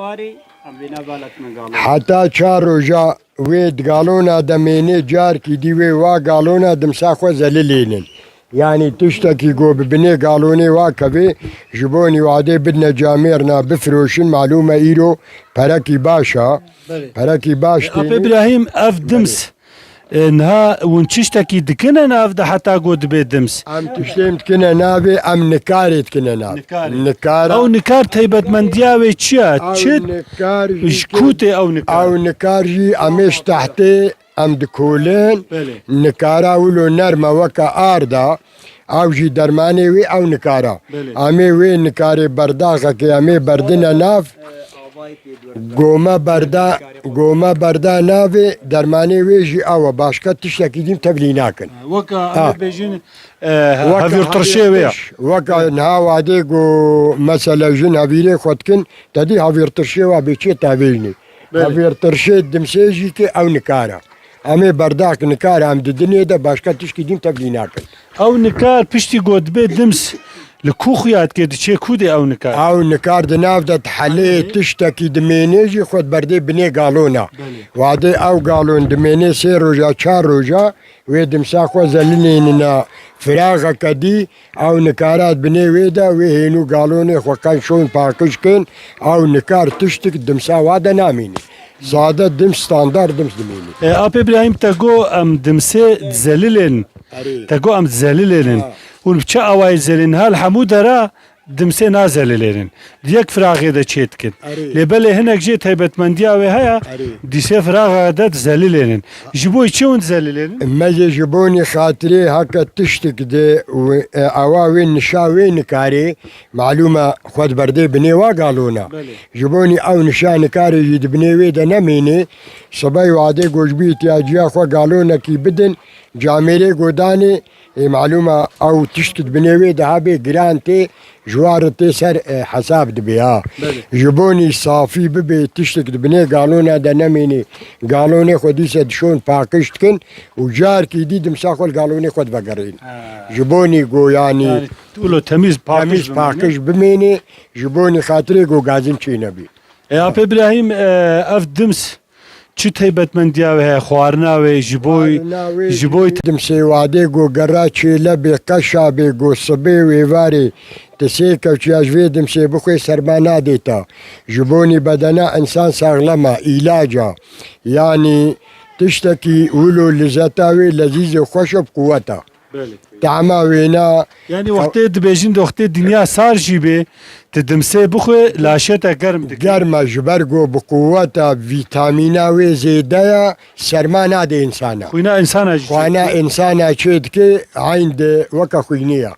heta çar roja wê di galona de mênê, carkî dî wê wa galona dimsa xwe zelilênin. Yanî tiştekî ku bi binê galonê wa kevê, ji bo nîwadê bidine camêrna bifiroşin, malûm e îro perekî baş e. Belê. Perekî baş tê. Apê Îbrahîm, ev dims, belê, e, niha hûn tiştekî dikine nav de heta ku dibe dims? Em tiştê dikine navê, em nikarê dikine nav. Nikarê. Nikara. Ew nikar taybetmendiya wê çi ye? Ew çi, nikar jî ji ku tê ew nikar? Ew nikar jî em ê ji tehtê em dikolin. Belê. Nikara wilo nerm e weke arda. Ew jî dermanê wê ew nikara. Belê. Em ê wê nikarê berdaxekê em ê berdine nav. Gome berda, gome berda navê dermanê wê jî ew e. Başka tiştekî din tevlî nakin. Weka em ê bêjin, e, weka hevîrtirşê wê ya. Weka niha wadê ku mesela jin hevîrê xwe dikin, te dî hevîrtirşê wa bê çê tevêjnê. Belê. Hevîrtirşê dimsê jî ki ew nikara. Em ê berdak nikara em di dinê de başka tişkî din tevlî nakin. Ew nikar piştî ku dibê dims li ku xuya dike, diçê ku dê ew nikar? Ew nikar di nav de dihelê, tiştekî dimênê jî xwe diberdê binê galona. Belê. Wadê ew galon dimênê sê roja, çar roja, wê dimsa xwe zelilênine firaxeke dî, ew nikara di binê wê de, wê hênû galonê xwe qenc şon paqij kin, ew nikar tiştik dimsa wa de namîne. Sade dims, standard dims dimîne. E, Apê Îbrahîm, te got em dimsê dizelilên. Erê. Te got em dizelilênin. Ha. Hûn bi çi awayî zelin? Hal hemû dera dimsê nazelilênin. Di yek firaxê de çê dikin. Erê. Lê belê hinek jê taybetmendiya wê heye, erê, di sê firaxa de dizelilênin. Ji bo çi hûn dizelilênin? Me jê ji bonî xatirê heke tiştik di û, e, awa wê nişa wê nikarê, malûm e xwe diberdê binê wa galona. Belê. Ji bonî ew nişa nikarê jî di binê wê de nemînê, sibey wadê ku ji bo îhtiyaciya xwe galonekî bidin, camêrê godanê, ê, malûm e ew tişt di binê wê de hebê giran tê, ji wa re tê ser, e, hesab dibe ha. Belê. Ji bonî safî bibe tiştik di binê galona de nemînê, galonê xwe dîse dişon paqij dikin û carkî dî dimsa xwe li galonê xwe divegerîn. Ha. Ji bonî ku yanî. Yanî, wilo temîz paqij bimîne. Temîz paqij bimîne, ji bonî xatirê ku gazin çê nebî. E, Apê Îbrahîm, e, ev dims çi taybetmendiya wê heye, xwarina wê ji bo, Xwarina wê ji ji bo vê dimsê wadê go gera çêle bê, qeşa bê, go sibê wê varê, ti sê kevçiya ji vê dimsê bixwê serma nadê te. Ji bonî bedena însan saxlema, îlaca. Yanî tiştekî wilo lizeta wê lezîz û xweş û bi quwet e. Belê. Tama wêna Yani wextê dibêjin, wextê dinya sar jî bê, tu dimsê bixwe, laşê te germ dike. Germ e, ji ber ku bi quweta vîtamîna wê zêde ye, serma nade însana. Xwîna însana jî Xwana çê dike. Însana çê dike, eyn de weke xwînê ye.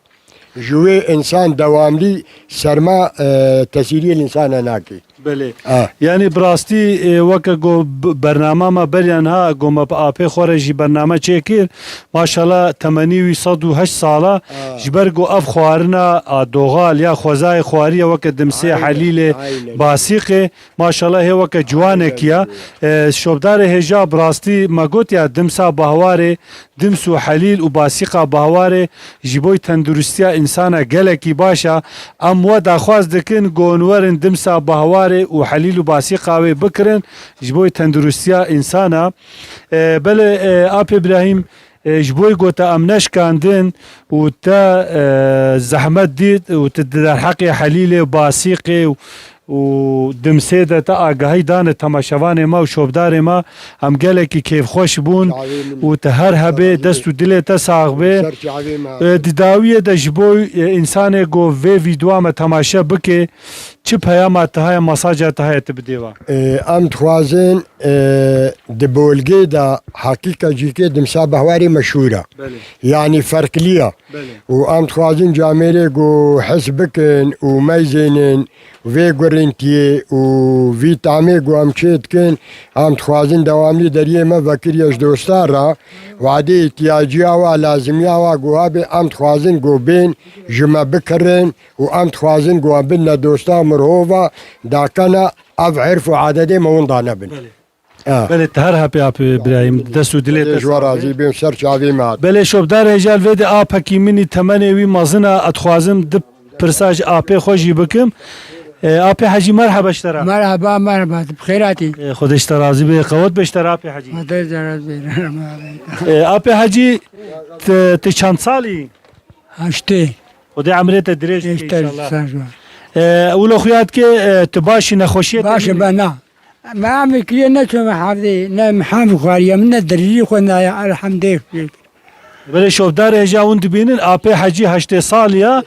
Ji wê însan dewamlî serma, e, tesîriyê li însana nake. Belê. Ah. Yani bi rastî, e, weke ku b-, bernama me beriya niha ku me bi apê xwe re jî bername çêkir. Maşallah temenî wî sed û heşt sala. Ah. Ji ber ku ev xwarina a doxal ya xwezayê xwariye weke dimsê Aynen, helîlê aynen. basîqê. Maşallah hê weke ciwanekî ya. E, şopdarê hêja bi rastî me got ya dimsa bahwarê Dims û helîl û basîqa bahwarê ji bo tenduristiya însana gelekî baş e. Em we daxwaz dikin ku hûn werin dimsa bahwarê û helîl û basîqa wê bikirin ji bo tenduristiya însana. E, belê, e, Ap Îbrahîm, e, ji bo ku te em neşkandin û te, e, zehmet dît û tu di derheqê helîlê û basîqê û û dimsê de te agahî dane temaşevanê me û şopdarê me, em gelekî kêfxweş bûn Çavê min. û te her hebê, Çavê dest û dilê te sax bê. Ser çavê me. E, di dawiyê de ji bo, e, însanê ku vê vîdyoa me temaşe bike, çi peyama te heye, mesaja te heye tu bidê we? E, em dixwazin, e, di bolgê de heqîqe cîkê dimsa behwarê meşhûr e. Belê. Yanî ferqlî ye. Belê. Û em dixwazin camêrê ku hes bikin û meyzênin vê gurintiyê û vî tamê ku em çê dikin, em dixwazin dewamlî deriyê me vekiriye ji dosta re. Wadê îhtiyacîya wa, lazimiya wa ku hebê, em dixwazin ku bên ji me bikirin û em dixwazin ku em bidine dosta mirhova, daqena ev irf û adetê me winda nebin. Belê. Ah. Belê, te her hepê Ap Îbrahîm, dest û dilê te Ji we sax be. razî bêm, ser çavê me hat. Belê, şopdar hêja li vê de apekî min î temenê wî mezin e, ez dixwazim du pirsa ji apê xwe jî bikim. E, Apê Hecî, merheba ji te re. Merheba, merheba, tu bi xêr hatî. E, Xwedê ji te razî be, qewet be ji te re Apê Hecî. Xwedê ji te razî be. E, Apê Hecî, tu, tu çend salî? Heştê. Xwedê emrê te dirêj bike Heştê înşallah. sal. E, wilo xuya dike, e, tu başî, nexweşiyê te Baş e, nîne? ben na. Me em kiriye neçûme hevdê, ne meham xwariye, min ne dirî xwe naya, elhamdê. Belê şopdar hêja hûn dibînin, Apê Hecî heştê salî ya,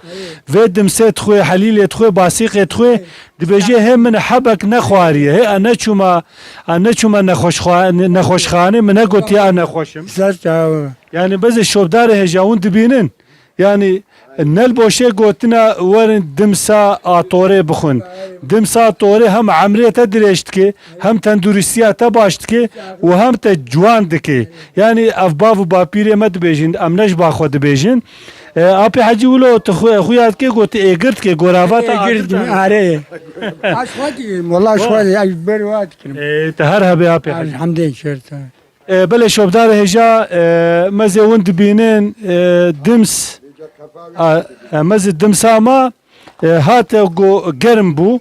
vê dimsê dixwê, helîlê dixwê, basîqê dixwê, dibêje hê min hebek nexwariye, hê ez neçûme, ez neçûme nexweşxwa-, nexweşxanê, min negotiye ez nexweş im. Ser çawa. Yani bezê şopdarê hêja hûn dibînin, Yani, ne li boşê gotine werin dimsa a torê bixwin. Dimsa torê hem emrê te dirêj dike, hem tenduristiya te baş dike û hem te ciwan dike. Yani, ev bav û bapîrê me dibêjin, em ne ji ba xwe dibêjin. E, Apê Hecî wilo tu xwe, xuya dike ku tu êgir dike, gorava te Êgir agir dikim, dane. Are. Ez xwe dikim, wela ez xwe dikim, ez ber wa dikim. E, te her hebe Apê Hecî. Elhamdülillah, şer te. E, belê şopdar hêja, e, mezê hûn dibînin, e, dims, a, e, mezê dimsa ma, e, hate ku germ bû,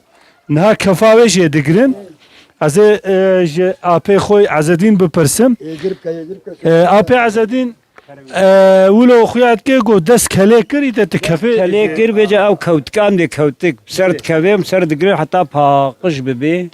niha kefa wê jê digirin. Ez ê, e, ji apê xwe Ezedîn bipirsim. E, Apê Ezedîn, e, wilo xuya dike ku dest kelê kir, îte tu kefê. Kelê kir, bêje ew kewtikan dê kewtik. Ser dikevê, ser digirin heta paqij bibê.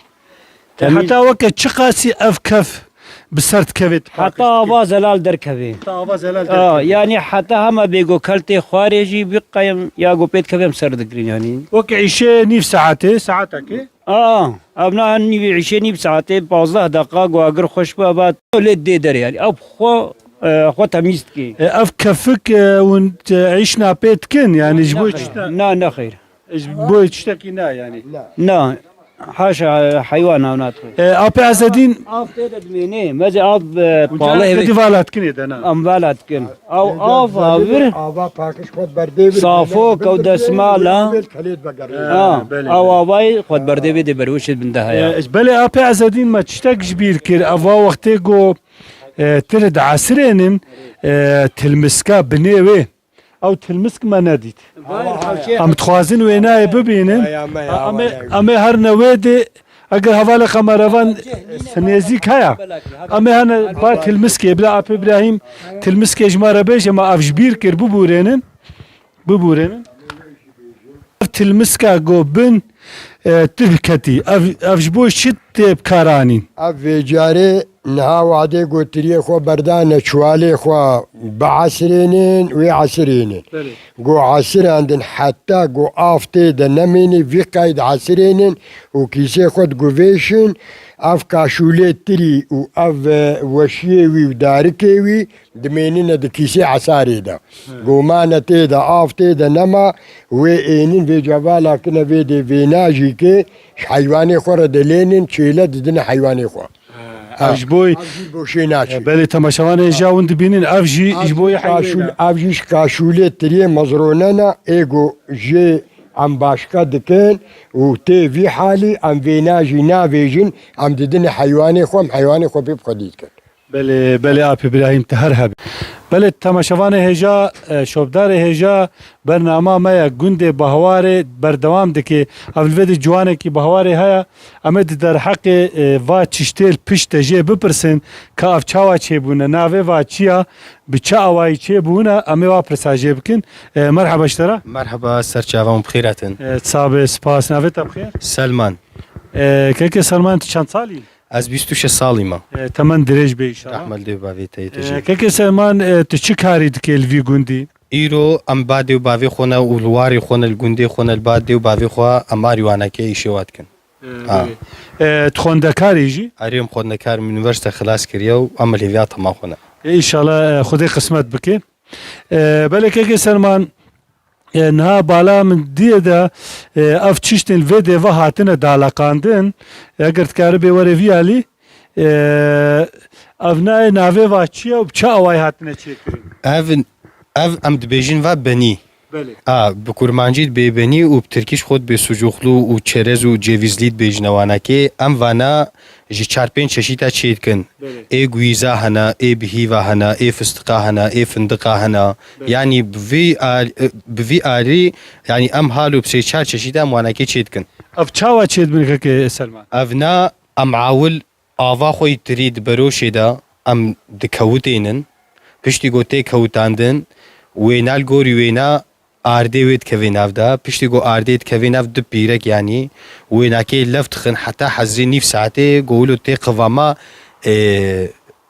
Te Temîz. Heta weke çiqasî ev kef bi ser dikevê? Heta ava zelal derkevê. Heta ava zelal Aa, derkevê. Yani heta hema bêgo keltê xwarê jî biqeyim ya go pê dikevê em ser digirin yani. Weke îşê nîv saetê, saetekê? Aa, ev na nîvê îşê nîv saetê, pazdeh deqa go agir xweş bi, eva lê dê derê yani. Ev xwe, e, xwe temîz dikê. E, ev kefik, e, hûn, e, îşna pê dikin yani ji bo çi? Na, nexêr. Ji bo tiştekî ne yani. Na, haşa heywan nav natxwe. E, Apê Ezedîn. Av tê de dimêne, meze av, e, Uca palê hevê. Vala dikin ê de, na? Em vala dikin. Av, av, avir. Ava pakış xwe berdê bir. Safo, kew desmala. Kelêt vegerê. Ha, belê, av belê. Avayê xwe berdê vê de berwişê bin de haya. E, belê Apê Ezedîn me tiştek ji bîr kir. Ava wextê go, e, tir di esirênin, e, tilmiska binê wê. Ew tilmisk me nedît. Em dixwazin wênayê bibînin. Ya, ya, me, ya, Em ê, ya. Em ê herine wê dê, Eger hevalê qemerevan nêzîk heye, em ê hene ba Tilmiskê, bila Apê Îbrahîm Tilmiskê ji me re bêje, me ev ji bîr kir, bibûrênin. Bibûrênin. Ev Tilmiska go bin, e, tu ketî. Ev, ev ji bo çi tê bi kar anîn? Ev vê carê niha wadê gotiriyê xwe berdane çiwalê xwe biesirênin, wê esirênin. Belê. Go esirandin heta go av tê de nemênî, vî qeyd esirênin û kîsê xwe diguvêşin. Ev kaşûlê tirî û ev, e, weşiyê wî û darikê wî dimênine di kîsê esarê de. He. Go mane tê de, av tê de nema, wê ênin vê cevala kine vê dê vêna jî ke ji heywanê xwe re dilênin, çêle didine heywanê xwe. He, ev ji bo, ev jî bo şê naçê. E, belê, temaşevanê hêja hûn dibînin, ev jî ji bo yê heywanê. Ev jî kaşûlê tiriyê mezronena, ê go jê em başka dikin û tê vî halî em vêna jî navêjin, em didine heywanê xwe, em heywanê xwe pê bi xwedî dikin. Belê, belê, Apê Îbrahîm, tu her hebî. Belê, temaşevanê hêja, e, şopdarê hêja, bernama me ya gundê Bahawarê berdewam dike. Ev li vê de ciwanekî Bahawarê heye. Em ê di derheqê, e, va çiştê li pişt de jê bipirsin ka ev çawa çêbûne, navê va çi ya, bi çi awayî çêbûne, em ê va pirsa jê bikin. E, merheba ji te re. Merheba, ser çavan bi xêr hatin. E, sabe, spas, navê te bi xêr? Selman. E, kekê Selman, tu çend salî? Ez bîst û şeş salî me. E, temen dirêj be înşallah. Rehme li dê û bavê te yê te jî. E, kekê Selman, e, tu çi karî dikê li vî gundî? Îro em ba dê û bavê xwe ne û li warê xwe ne, li gundê xwe ne, li ba dê û bavê xwe em arî wanekê îşê wa dikin. E, ha. Belê. E, tu xwendekarî jî? Erê, em xwendekar, em unîversîte xilas kiriye û em li hêviya tema xwe ne. E, înşallah, e, Xwedê qismet bike. E, belê kekê Selman, e, niha bala min diyê de, e, ev çiştên vê dê ve hatine daleqandin. Eger dikaribê were vî alî, e, ev nayê navê va çi ye û bi çi awayî hatine çêkirin? Ev, ev em dibêjin va benî. Belê. A, bi kurmancî dibê benî û bi tirkî ji xwe dibê sucuklu û çerez û cevîzlî dibêjine wanakê. Em vana ji çar pênc çeşîta çêdikin. Belê. Ê guîza hene, ê bihîva hene, ê fistiqa hene, ê findiqa hene. Belê. Yanî bi vî al-, bi vî alî, yanî em halo bi sê çar çeşîta em wanakê çêdikin. Ev çawa çêdibin kekê Selman? Ev na em awil ava xwe yî tirî di beroşê de em dikewitênin. Piştî ku tê kewitandin, wêna li gorî wêna ardê wê dikevê nav de. Piştî ku ardê dikevê nav, du pîrek, yanî wênakê lev dixin heta hezrê nîv saetê, ku wilo tê qivama, e,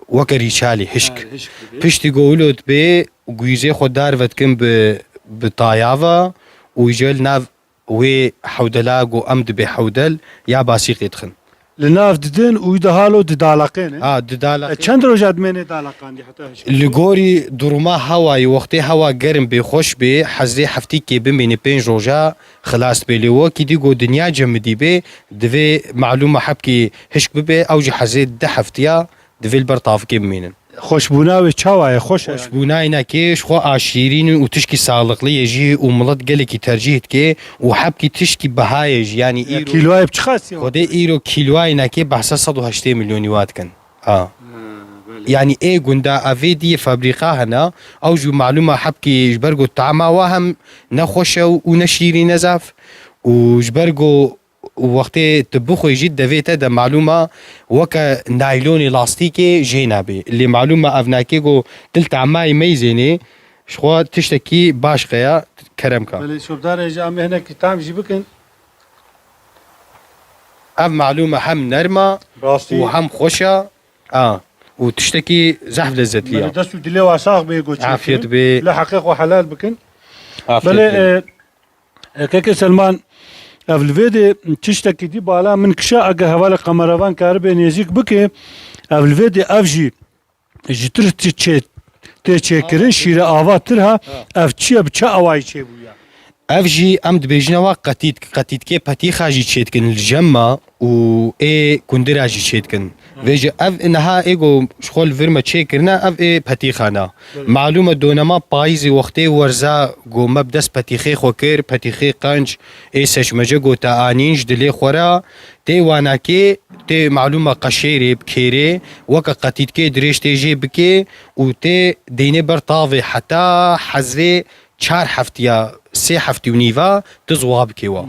weke rîçalî, hişk. Ha, hişk dibê. Piştî ku wilo dibê, guîzê xwe dar vedikin bi, bi tayava û îca li nav wê hewdela ku em dibê hewdel ya basîqê dixin. Li nav didin û wî de halo didalaqêne. Ha, didalaqê. E, çend roja dimêne dalaqandî heta hişk? Li gorî duruma hewayê, wextê hewa germ bê, xweş bê, hezrê heftîkê bimêne, pênc roja xilas bê. Lê wekî dî ku dinya cemidî bê, divê malûma hebkî hişk bibe, ew jî hezrê du heftiya divê li ber tavikê bimînin. Xweşbûna wê çawa ye? Xweş e yani? Xweşbûna înekê ji xwe a şîrîn û tişkî saxliqlî ye jî û milet gelekî tercîh dike û hebkî tişkî biha ye jî. Yanî ya îro kîloyê bi çi qasî ye? Xwedê îro kîloya înekê behsa sed û heştê milyonî wa dikin. Ha. Ha, belê. Yanî ê gunda evê diyê fabrîqa hene, ew jî malûma hebkî ji ber ku tama wa hem ne xweş e û ne şîrîn e zaf û ji ber ku û wextê tu bixwê jî devê te de malûma weke naylonê lastîkê jê nabê. Lê malûma ev nakê ku tu li tamayî meyzênê, ji xwe tiştekî baş qeya kerem ka. Belê, şopdarê jî em ê hinekî tam jî bikin. Ev malûma hem nerm a û hem xweş a. Rastî. A, û tiştekî zehf lezzetlî ya. Belê, dest û dilê wa sax bê, goçê. Afiyet bê. Lê heqê xwe helal bikin. Afiyet bê. Belê, e, E, kekê Selman, ev li vê dê tiştekî dî bala min kişa, eger hevalê qemeravan karibe nêzîk bike, ev li vê dê ev jî ji tir ti-, çê-, tê çêkirin, şîre ava tir ha, ev çi ye, bi çi awayî çêbûye? Ev jî em dibêjine wa qetîtk, qetîtkê petîxa jî çêdikin li jemma û ê kundira jî çêdikin. Vê ji ev niha ê ku ji xwe li vir me çêkirine, ev ê petîxana. Belê. Malûm e, donema payîzê wextê werza ku me bi dest petîxê xwe kir, petîxê qenc, ê seçmece ku te anîn ji dilê xwe re, tê wanakê, tê malûm e qeşêrê bi kêrê, weke qetîtkê dirêj tê jê bikê û tê deynê ber tavê heta hezrê çar heftiya sê heftî û nîva tu ziwa bikê wa.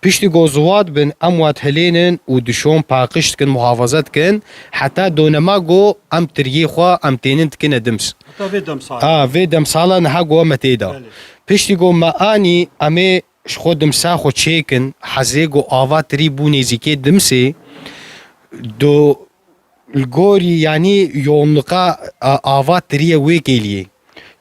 Piştî ku ziwa dibin, em wa dihilênin û dişon paqij dikin, muhafaza dikin, heta donema ku em tiriyê xwe em tênin dikine dims. Heta vê demsala. A, vê demsala niha ku me tê de. Belê. Piştî ku me anî, em ê ji xwe dimsa xwe çêkin, hezê ku ava tirî bû nêzîkê dimsê, do li gorî, yanî yoğunluka, a, ava tirî ye wê kêliyê.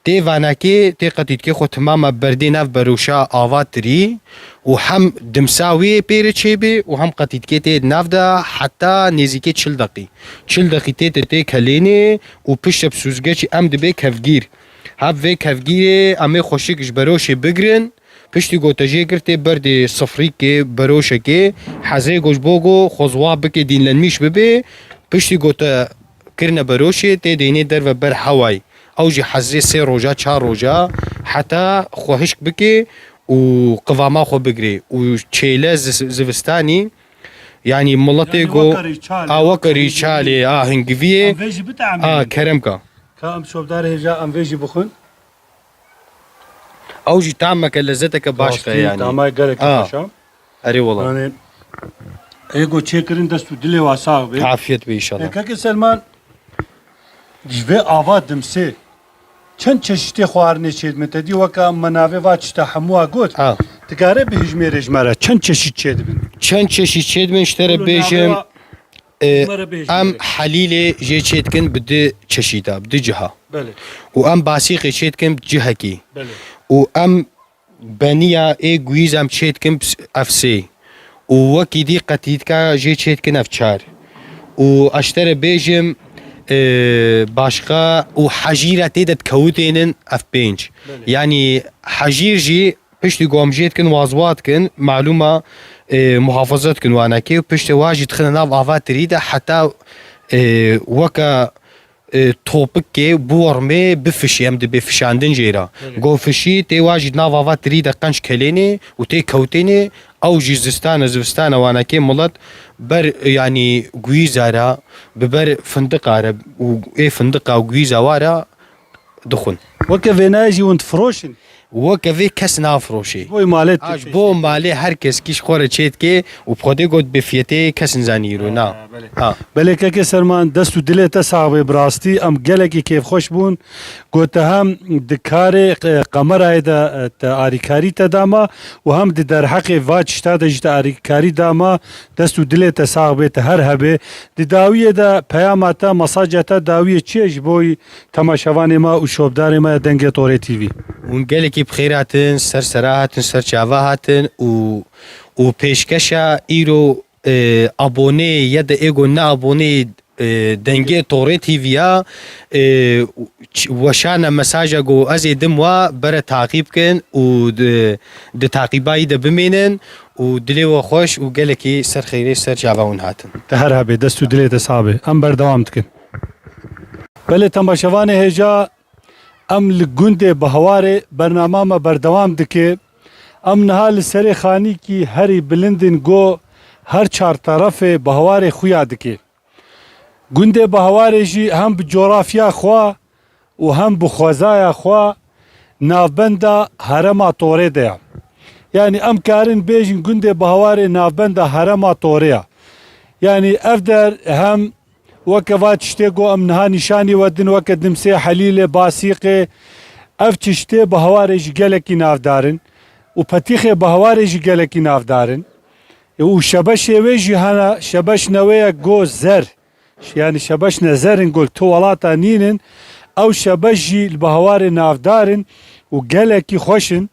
Tê vanakê, tê qetîtkê xwe timama berdê nav beroşa ava tirî û hem dimsa wê pê re çêbê û hem qetîtkê tê nav de heta nêzîkê çil deqî. Çil deqî tê te tê kelênê û pişt bi sûzgeçî em dibê kevgîr. Hev vê kevgîrê em ê xweşik ji beroşê bigrin. Piştî ku te jê kir tê berdê sifrîkê, beroşekê, hezê ku ji bo ku xwe ziwa bike, dînlenmîş bibe, piştî ku te kirine beroşê, tê deynê derve ber hewayê. Ew jî hezê sê roja, çar roja, heta xwe hişk bike û qivama xwe bigire. Û çêle zi-, zivistanî, yanî miletê Yanî ku weke rîçalê, a, weke weke rîçalê, hingiviyê. A, hingiviyê, Em vê jî biteemînin. A, kerem ka. Ka em şovdarê hêja em vê jî bixwin. Ew jî tameke lezzeteke başka Rastî, yanî. Tamay gelekî Ha. xweş e. Erê wala. Yanî, ê ku çêkirin dest û dilê wa sax be. Afiyet be inşallah. E, Keke Selman, ji vê ava dimsê çend çeşitê xwarinê çêdibin? Te dî weke me navê va çita hemûa got. Ha. Dikare bihijmêre ji me re çend çeşit çêdibin? Çend çeşit çêdibin, ji te re Wilo bêjim. navê wa E, Me re bêje em gerek. Helîlê jê çêdikin bi du çeşîta, bi du ciha. Belê. Û em basîqê çêdikin bi cihekî. Belê. Û em beniya ê guîz em çêdikin bi s-, ev sê. Û wekî dî qetîtka jê çêdikin ev çar. Û ez ji te re bêjim, e, başqa û hejîra tê de dikewitênin ev pênc. Belê. Yanî hejîr jî Piştî ku em jê dikin, wazwa dikin, malûma, e, muhafaza dikin wanekê û piştê wa jî dixine nav ava tirî de heta, e, weke, e, topikê biwermê bifişî, em dibê fişandin jê re. Evet. Go fişî, tê wa jî nav ava tirî de qenc kelênê û tê kewtênê, ew jî zistane, zivistane wanekê milet ber, yanî guîza re, bi ber findiqa re û ê findiqa û guîza wa re dixwin. Weke vênayê jî hûn difiroşin? Weke vê kes nafiroşê. Ji bo malê Ha, ji bo malê her kes kî ji xwe re çêdike û bi Xwedê got bi fiyetê kes nizanî îro, na. Ha, belê. Ha. Belê Keke Selman, dest û dilê te sax be, bi rastî em gelekî kêfxweş bûn. Got te hem di karê, e, kamerayê de, e, te arîkarî te dama û hem di derheqê va tişta de jî te arîkarî dama. Dest û dilê te sax be, te her hebe. Di dawiyê de peyama te, mesaja te dawiyê çi ye ji bo Temaşevanê me û şopdarê me ya Dengê Torê T V. Hûn gelekî bi xêr hatin, ser sera hatin, ser çava hatin û, û pêşkeşa îro, e, abonê ya de ê ku ne abonê, e, Dengê Torê T V ya, e, ç-, weşana mesaja ku ez ê dim wa bere taqîb kin û di, di taqîbayî de bimênin û dilê we xweş û gelekî ser xêrê ser çava hûn hatin. Te her hebê, dest û dilê te sax be. Em berdewam dikin. Belê temaşevanê hêja, em li gundê Bihwarê bernama me berdewam dike. Em niha li serê xanîkî herî bilind in go her çar terefê Bihwarê xuya dike. Gundê Bihwarê jî hem bi cografya xwe û hem bi xwezaya xwe navbenda herêma Torê de ye. Yanî em karin bêjin gundê Bihwarê navbenda herêma Torê ye. Yanî ev der hem Weke va tiştê ku em niha nîşanî we din, weke Dimsê, Helîlê, Basîqê, ev tiştê Bihwarê jî gelekî navdar in û Petîxê Bihwarê jî gelekî navdar in. E, û şebeşê wê jî hene, şebeş ne wê ye go zer. Yanî şebeş ne zer in, go tu welata nînin. Ew şebeş jî li Bihwarê navdar in û gelekî xweş in.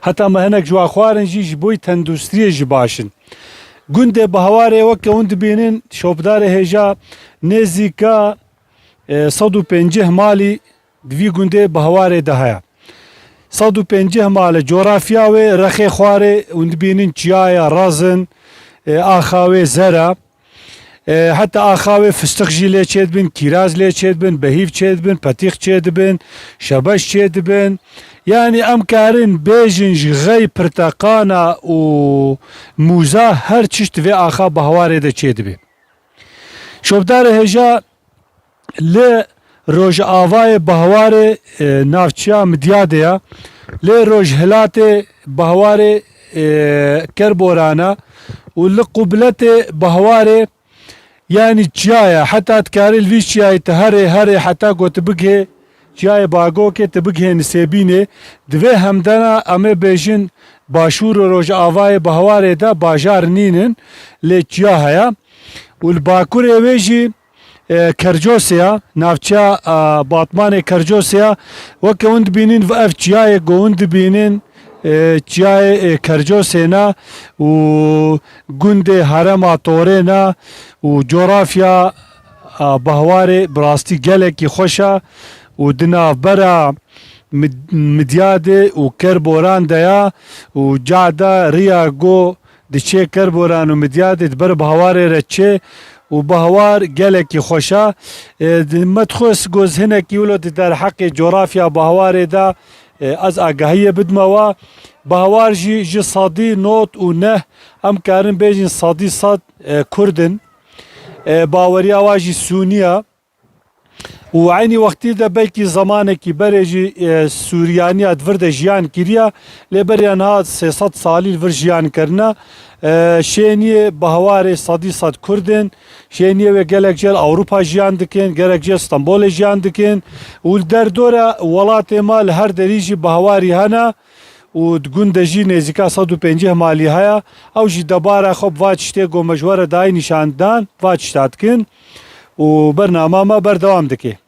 Heta me hinek ji wan xwarin jî ji bo tenduristiyê jî baş in. Gundê Bihwarê weke hûn dibînin, şopdarê hêja nêzîka, e, sed û pêncî malî di vî gundê Bihwarê de heye. Sed û pêncî mal e. Cografya wê rexê xwarê hûn dibînin çiya ye, rezin, e, axa wê zer e. E, heta axa wê fistiq jî lê çêdibin, kîraz lê çêdibin, behîv çêdibin, petîq çêdibin, şebeş çêdibin. Yanî em karin bêjin ji xey pirteqana û mûza her çişt vê axa Bihwarê de çêdibe. Şopdarê hêja li rojavayê Bihwarê, e, navçeya Midyadê ya. Lê rojhilatê Behwarê, e, Kerboran e û li qubletê Behwarê, yanî çiya ye. Heta dikarî li vî çiyayê tu herê, herê heta ku tu bigihê çiyayê Bagokê, tu bigihê Nisêbînê. Di vê hemdena em ê bêjin başûr û rojavayê Behwarê de bajar nînin, lê çiya heye. Û li bakurê wê jî e, Kercosê ya, navçeya, e, Batmanê Kercosê ya. Weke hûn dibînin, ev çiyayê ku hûn dibînin, e, çiyayê, e, Kercosê ne û gundê Herema Torê ne û coğrafya, e, Behwarê bi rastî gelekî xweş e û di navbera Mid-, Midyadê û Kerboran de ya û cada riya ku diçê Kerboran û Midyadê di ber Behwarê re çê û Behwar gelekî xweş e. E, di me dixwest goz hinekî wilo di derheqê coğrafya Behwarê de, e, ez agahiyê bidme we. Behwar jî ji sedî nod û neh, em karin bêjin sedî sed, e, Kurd in. E, baweriya wa jî Sûnî ye. Û eynî wextî de belkî zemanekî berê jî, e, Sûriyaniya di vir de jiyan kiriya, lê beriya niha sê sed salî li vir jiyan kirine. E, şêniyê Behwarê sedî sed Kurd in, şêniyê wê gelek jê li Ewropa jiyan dikin, gelek jê Stenbolê jiyan dikin û li derdora welatê me li her derî jî Behwarî hene. û di gund de jî nêzîka sed û pêncî malî heye. Ew jî debara xwe bi va tiştê ku me ji we re dayî nîşan dan, va tişta dikin û bernama me berdewam dike.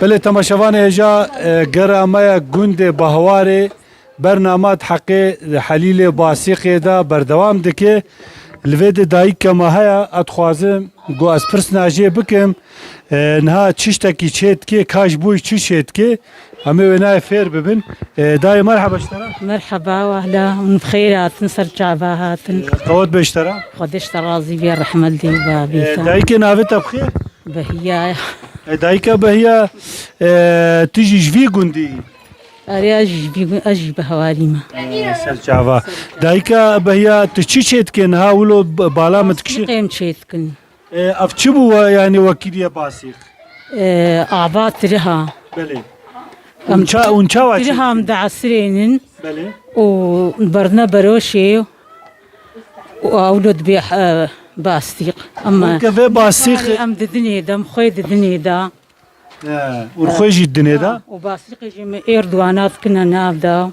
Belê temaşevanê hêja, e, gera me ya gundê Bahwarê, bernama di heqê Helîlê Basîqê de berdewam dike. Li vê de dayike me heye, ez dixwazim ku ez pirsna jê bikim, e, niha çi tiştekî çê dike, ka ji bo çi çê dike, em ê wê nayê fêr bibin. E, dayê merheba ji te re. Merheba, wehla, hûn bi xêr hatin, ser çava hatin. E, qewet be ji te re. Xwedê ji te razî bê, rehmet dê babî E, te. Dayikê navê te bi xêr? Behiya. E, dayika Behiya, e, tu jî ji vî gundî yî? Erê, ez jî ji vî gun-, ez jî Behwarî me. E, ser çava. Dayika Behiya, tu çi çê dikê niha wilo b-, bala min dikişî? Basîqê em çê dikin. E, ev çi bû we, yanî we kiriye Basîq? E, ava tiriha. Belê. Em Hûn ça-, hûn çawa çê tiriha em dikin? Diesirênin Belê. Û berdine beroşê û ewlo dibê, e, Basîq. Em Weke vê Basîq em didinê de, em xwê didinê de. He, û xwe jî dinê de. Û Basîqê jî me êr duwana dikine nav de.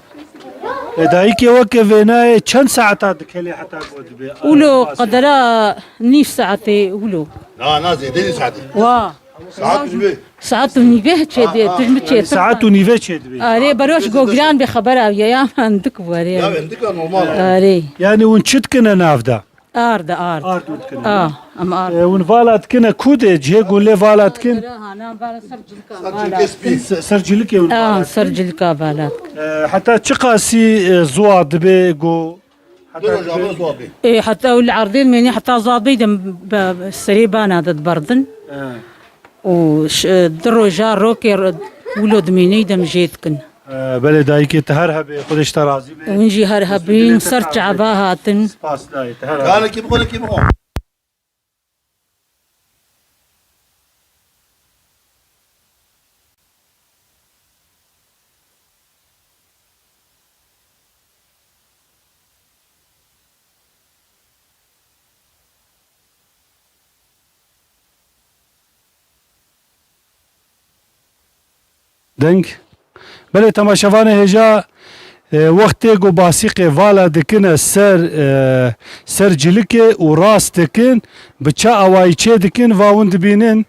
E, dayikê weke vênayê çend saeta dikelê heta ku dibe? Ulo Basîq. Qedera nîv saetê ulo. Na, na, zêde nîv saetê. Wa. Saet û nîvê. Saet û nîvê çê Ha, dê, ha. Tu ji min Yani çêtir saet û nîvê çê dibê. Arê, beroş Saet û nîvê gogiran çê bê xebera ya, ya, hindik bû, arê. Ya, hindik a normal a. Arê. Yani hûn çi dikine nav de? Ard, ard. Ard hûn dikine. A, em ard. E, hûn vala dikine ku de, cihê ku lê vala dikin? Hala, ha, na, vala ser cilka, Ser vala. Cilkê spî. Se-, ser cilikê hûn A, vala ser dikin? Cilka vala. E, heta çiqasî, e, zuwa dibe ku? Heta Dur hocam, dibe? Zuwa bê. E, heta ew li erdê dimênî, heta zuwa bê dem be, be, serê bana de diberdin. E. Û ş-, e, di roja rokê re-, wilo dimênî dem jê dikin. Ee, belê dayikê te her hebê, Xwedê ji te razî be. Hûn jî her hebîn, ser çava hatin. Spas dayê, te her hebê. Kanekî bixwe, nekî bixwe. Deng. Belê temaşevanê hêja, e, wextê ku Basîqê vala dikine ser, e, ser cilikê û rast dikin, bi ça awayî çê dikin, va hûn dibînin,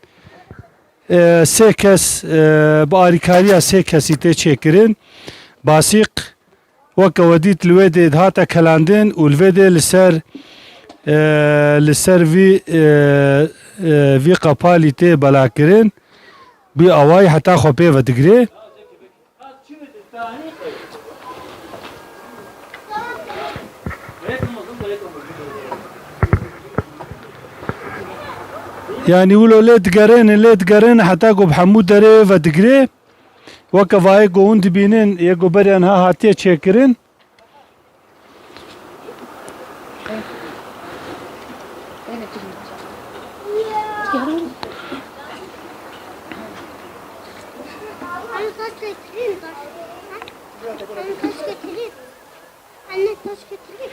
e, sê kes, e, bi alîkariya sê kesî tê çêkirin. Basîq Weke we dît li wê dê dihate kelandin û li vê dê li ser, e, li ser vî, e, e, vî qepalî tê belakirin. Bi awayî heta xwe pê ve digirê. Yanî wilo lê digerêne, lê digerêne heta ku bi hemû derê vedigirê. Weke vayê ku hûn dibînin, yê ku beriya niha hatiye çêkirin. Anne, taş getireyim.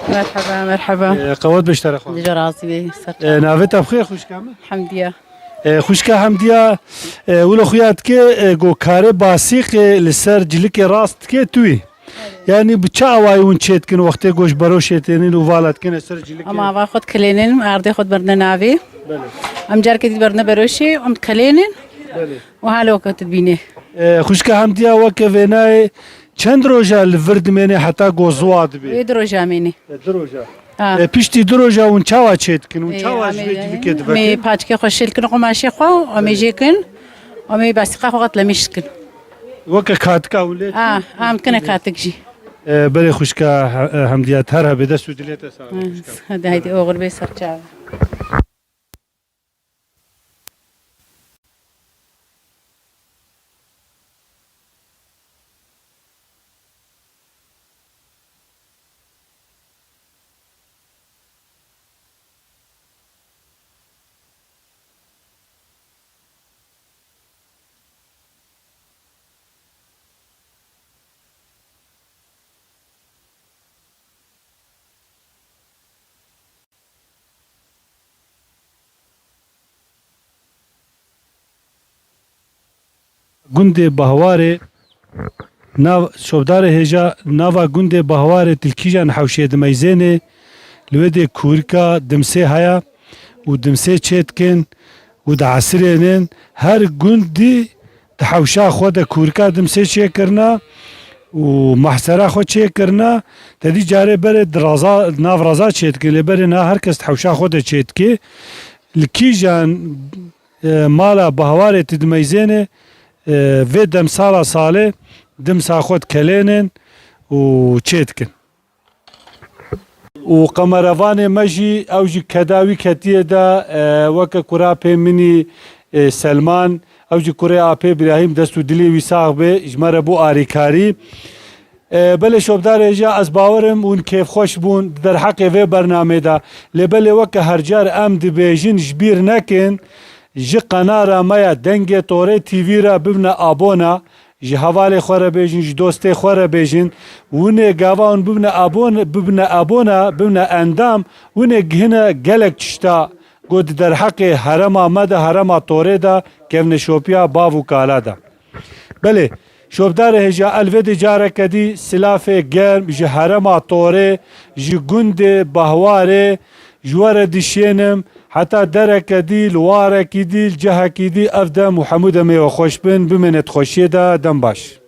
Merhaba, merhaba. Ee, qewet beştara xwe. Dijo razî be, ser. Ee, navê te bi xêr, xwişka min? Hemdiye. Ee, xwişka Hemdiye, ee, wilo xuya dike, ee, go karê basîqê li ser cilikê rast dike tu yî. Yanî bi çi awayî hûn çê dikin wextê ku ji beroşê tênin û vala dikine ser cilikê? Em ava xwe dikelênin, erdê xwe diberine navê. Belê. Em carkê dî diberine beroşê, em dikelênin. Belê. Û halo ke tu dibînê. Ee, xwişka Hemdiya weke vênayê çend roja li vir dimêne heta ku ziwa dibe? Wê du roja mêne. E, du roja. Ha. E, piştî du roja hûn çawa çê dikin? Hûn Ê, çawa ji vê civîkê divekin? Em ê paçkê xwe şêl dikin, qumaşê xwe, em ê jê kin, em ê basîqa xwe qet lemîş dikin. Weke katika hûn lê dikin? Ha, em dikine katik jî. E, belê xwişka He-, e, Hemdiya, her hebe dest û dilê te sax be xwişka. Hadi, hadi, oxir bê ser çav. Gundê Bahwarê, nav-, şopdarê hêja nava gundê Bahwarê tilkîjan hewşê dimeyzênê, li wê dê kûrika dimsê haya û dimsê çê dikin û diesirênin. Her gundî di hewşa xwe de kûrika dimsê çêkirina û mehsera xwe çêkirina. Te dî carê berê di raza, nav raza çêdikin, lê berê niha her kes di hewşa xwe de çêdike. Li kîjan, e, mala Bahwarê tu dimeyzêne, e, vê demsala salê dimsa xwe dikelênin û çêdikin. Û qemerevanê me jî, ew jî keda wî ketiye de, e, weke kura pê min î, e, Selman, ew jî kurê apê Îbrahîm, dest û dilê wî sax be, ji me re bû arîkarî. E, belê şopdarê hêja, ez bawer im hûn kêfxweş bûn di derheqê vê bernamê de. Lê belê weke her car em dibêjin, ji bîr nekin, ji qenara me ya Dengê Torê T V re bibine abona. Ji hevalê xwe re bêjin, ji dostê xwe re bêjin. Winê gava hûn bibine abon-, bibine abona, bibine endam, winê gihine gelek tişta ku di derheqê herêma me de, herêma Torê de, kevneşopiya bav û kala de. Belê, şopdarê hêja, el vê dê careke dî silafê germ ji herêma Torê, ji gundê Bahwarê, ji we re dişênim, heta dereke dî, li warekî dî, li cihekî dî, ev dem û hemû demê we xweş bin, bimêne di xweşiyê de, dem baş.